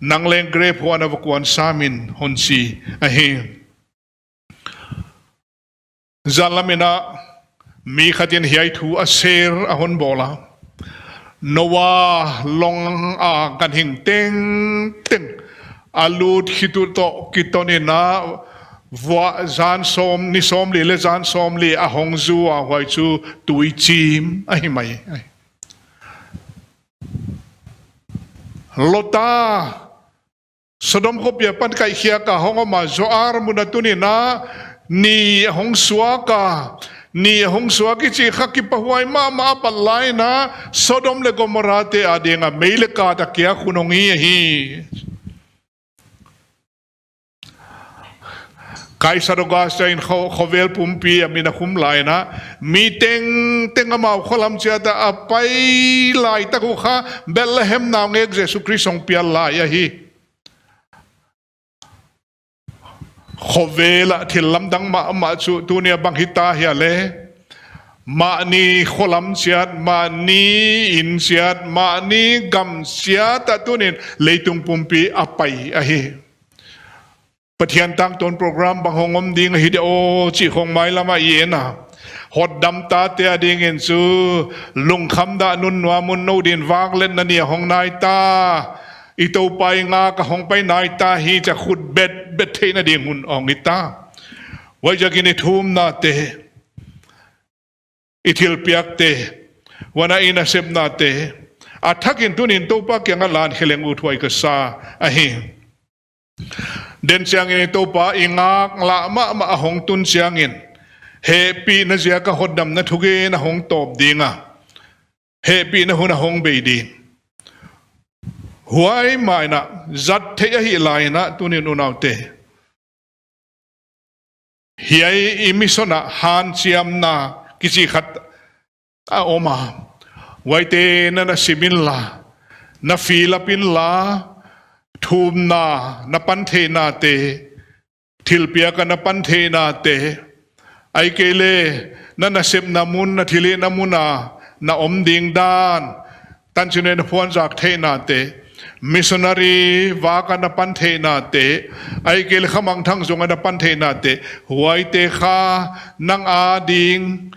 nang leng grape huan ah va kuan sam in hon chi ahi. Zan lam in a mi khat in hiai thu a share a hon bawl a. Noah long a ganhing tengteng a lut khit uh toh kiton in a, vuah zan sawm, ni sawmli leh zan sawmli a hong zu a, huai chu tuichim ahi mai. Lota, Sodom khopi apan kaihkhiak a hong om a, Zoar mun a tuni'n a ni a hong suak a, ni a hong suak i chih kha kipahhuai mahmah a, a pat lai in a Sodom leh Gomorrah te a ding a mei leh kat a kiak hun hong hi ahi. Kaisar Augusta in kho-, khovel pumpi a min a khum lai in a, mi tengteng amau kholam chiat ah a pai laitak uh kha Bethlehem naungek Jesu Khrist hong pial lai ahi. Khovel ah thil lamdang mahmah chu tunia bang hita hia leh, mahni kholam chiat, mahni inn chiat, mahni gam chiat ah tuni'n leitung pumpi a pai ahi. Pathian tangtawn program bang hong om ding ahi dia aw chih khong mailam ah i en a, hotdam tate a ding in chu lungkham dah, nunnuam un, nou din vangletna ni a hong nai ta, i Toupa i ngak a hong pai nai ta hi chia khut bet bet theihna ding hun hong hi ta. Huaiziakin i thumnate, i thilpiakte, huan a i nasepnate, a thakin tunin Toupa kiangah lan khe leng uthuai ka sa ahi. Den chiangin i Toupa i ngaklah mahmah a hong tun chiangin, hehpihna ziaka hotdamna thugen a hong tawp ding a, hehpihna hun a hong bei ding. Huai mah in a zat theih ahih laiin a tunin unaute, hiai i mission a hanciamna kichi khat a om a. Huaite na na sim inla, na fill up inla, thumna, na pantheihnate, thilpiak a na pantheihnate, ahihkeileh na nasepna mun, na thilhihna mun a na om ding dan, tanchin a na phuanzak theihnate, missionary vak a na pantheihnate, ahihkeileh khamangthang zong a na pantheihnate, huaite kha nang ading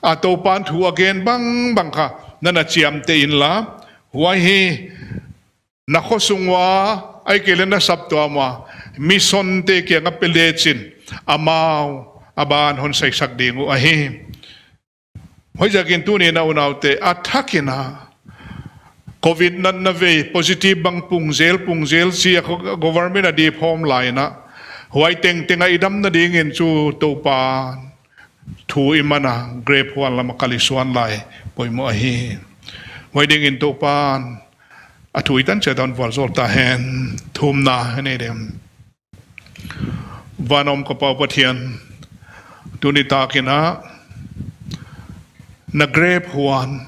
a Toupan thu a gen bangbang kha na na chiamteh inla, huai hi na khosung ua, ahihkeileh na saptuam ua, missionte kiangah pe lechin, amau a ban hon saisak ding uh ahi. Huaiziakin tunin a unaute, a thakin a covid natna vei positive bang pung zel, pung zel chi a government a dip hawm laiin a, huai tengteng a i damna dingin chu Toupa thu i man a, grep huan lam a kal i suan lai poimoh ahi. Huai dingin Toupan a thu i tan chiat a hon vualzawl ta hen. Thumna, hei nei dem. Van a om ka Pa Pathian, tuni takin a na grep huan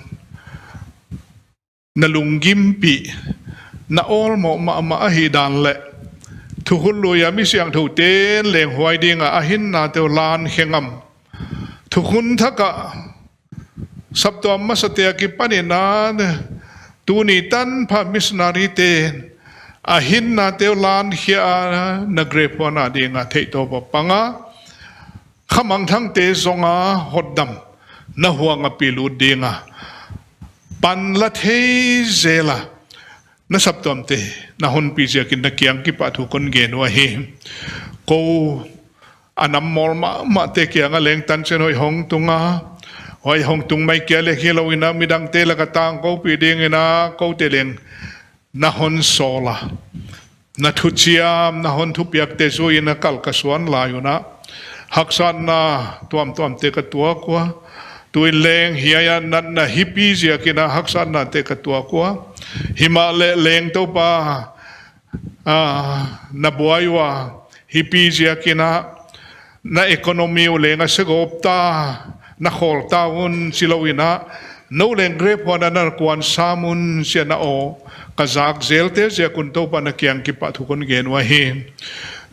na lunggimpih, na awlmoh mahmah ahihdan leh, thukhun lui a mi siangthou ten leng huai dinga a hinnate uh lan khe ngam, thukhun thak a saptuam masate akipanin a tuni tanpha missionary ten a hinnate uh lan khia a, na grep huan a dinga theihtawp a pang a, khamangthangte zong a hotdam na huang a pilut dinga pan la thei zel a na saptuamte na honpi ziakin na kiang kipahthu kon gen uh ahi. Kou a nam mawl mahmahte kiangah leng tanchin hoih hong tung a, hoih hong tung mai kia leh hilou in a midangte laka tangkoupih dingin a koute leng na hon sawl a, na thuchiam, na hon thupiakte zui in a kal ka suan lai un a, haksatna tuamtuamte ka tuak ua. Tuin leng hiai a natna hipi ziakin a haksatnate ka tuak ua. Himahleh leng Toupa, a, na buai ua, hipi ziakin a na economy uh leng a segawp ta, na khawl ta un chilou in a, nou leng grep huan a na kuan sam un chi a na aw ka zak zelte ziak un Toupa na kiang kipahthu kon gen uh ahi.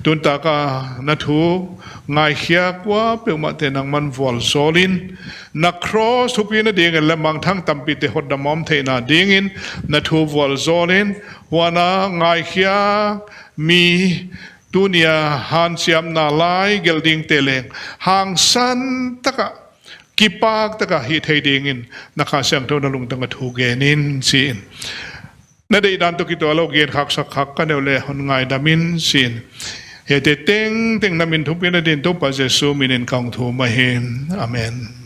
Tun taka na thu ngaikhiak kuapeuhmahte nangman vualzawl in, na cross thupina dingin leh mangthang tampite hotdam a om theihna dingin na thu vualzawl in, huan a ngaikhiak mi, tuni a hanciamna lai gelh dingte leng hangsan taka, kipak taka hih thei dingin na Kha Siangthou na lungtang a thu gen in chi in. Na deihdan toh kituaklou gen khaksak khak ka neu leh hon ngaidam in chi in. Hiaite tengteng na min thupina din Toupa Jesu minin ka hon thum ahi. Amen.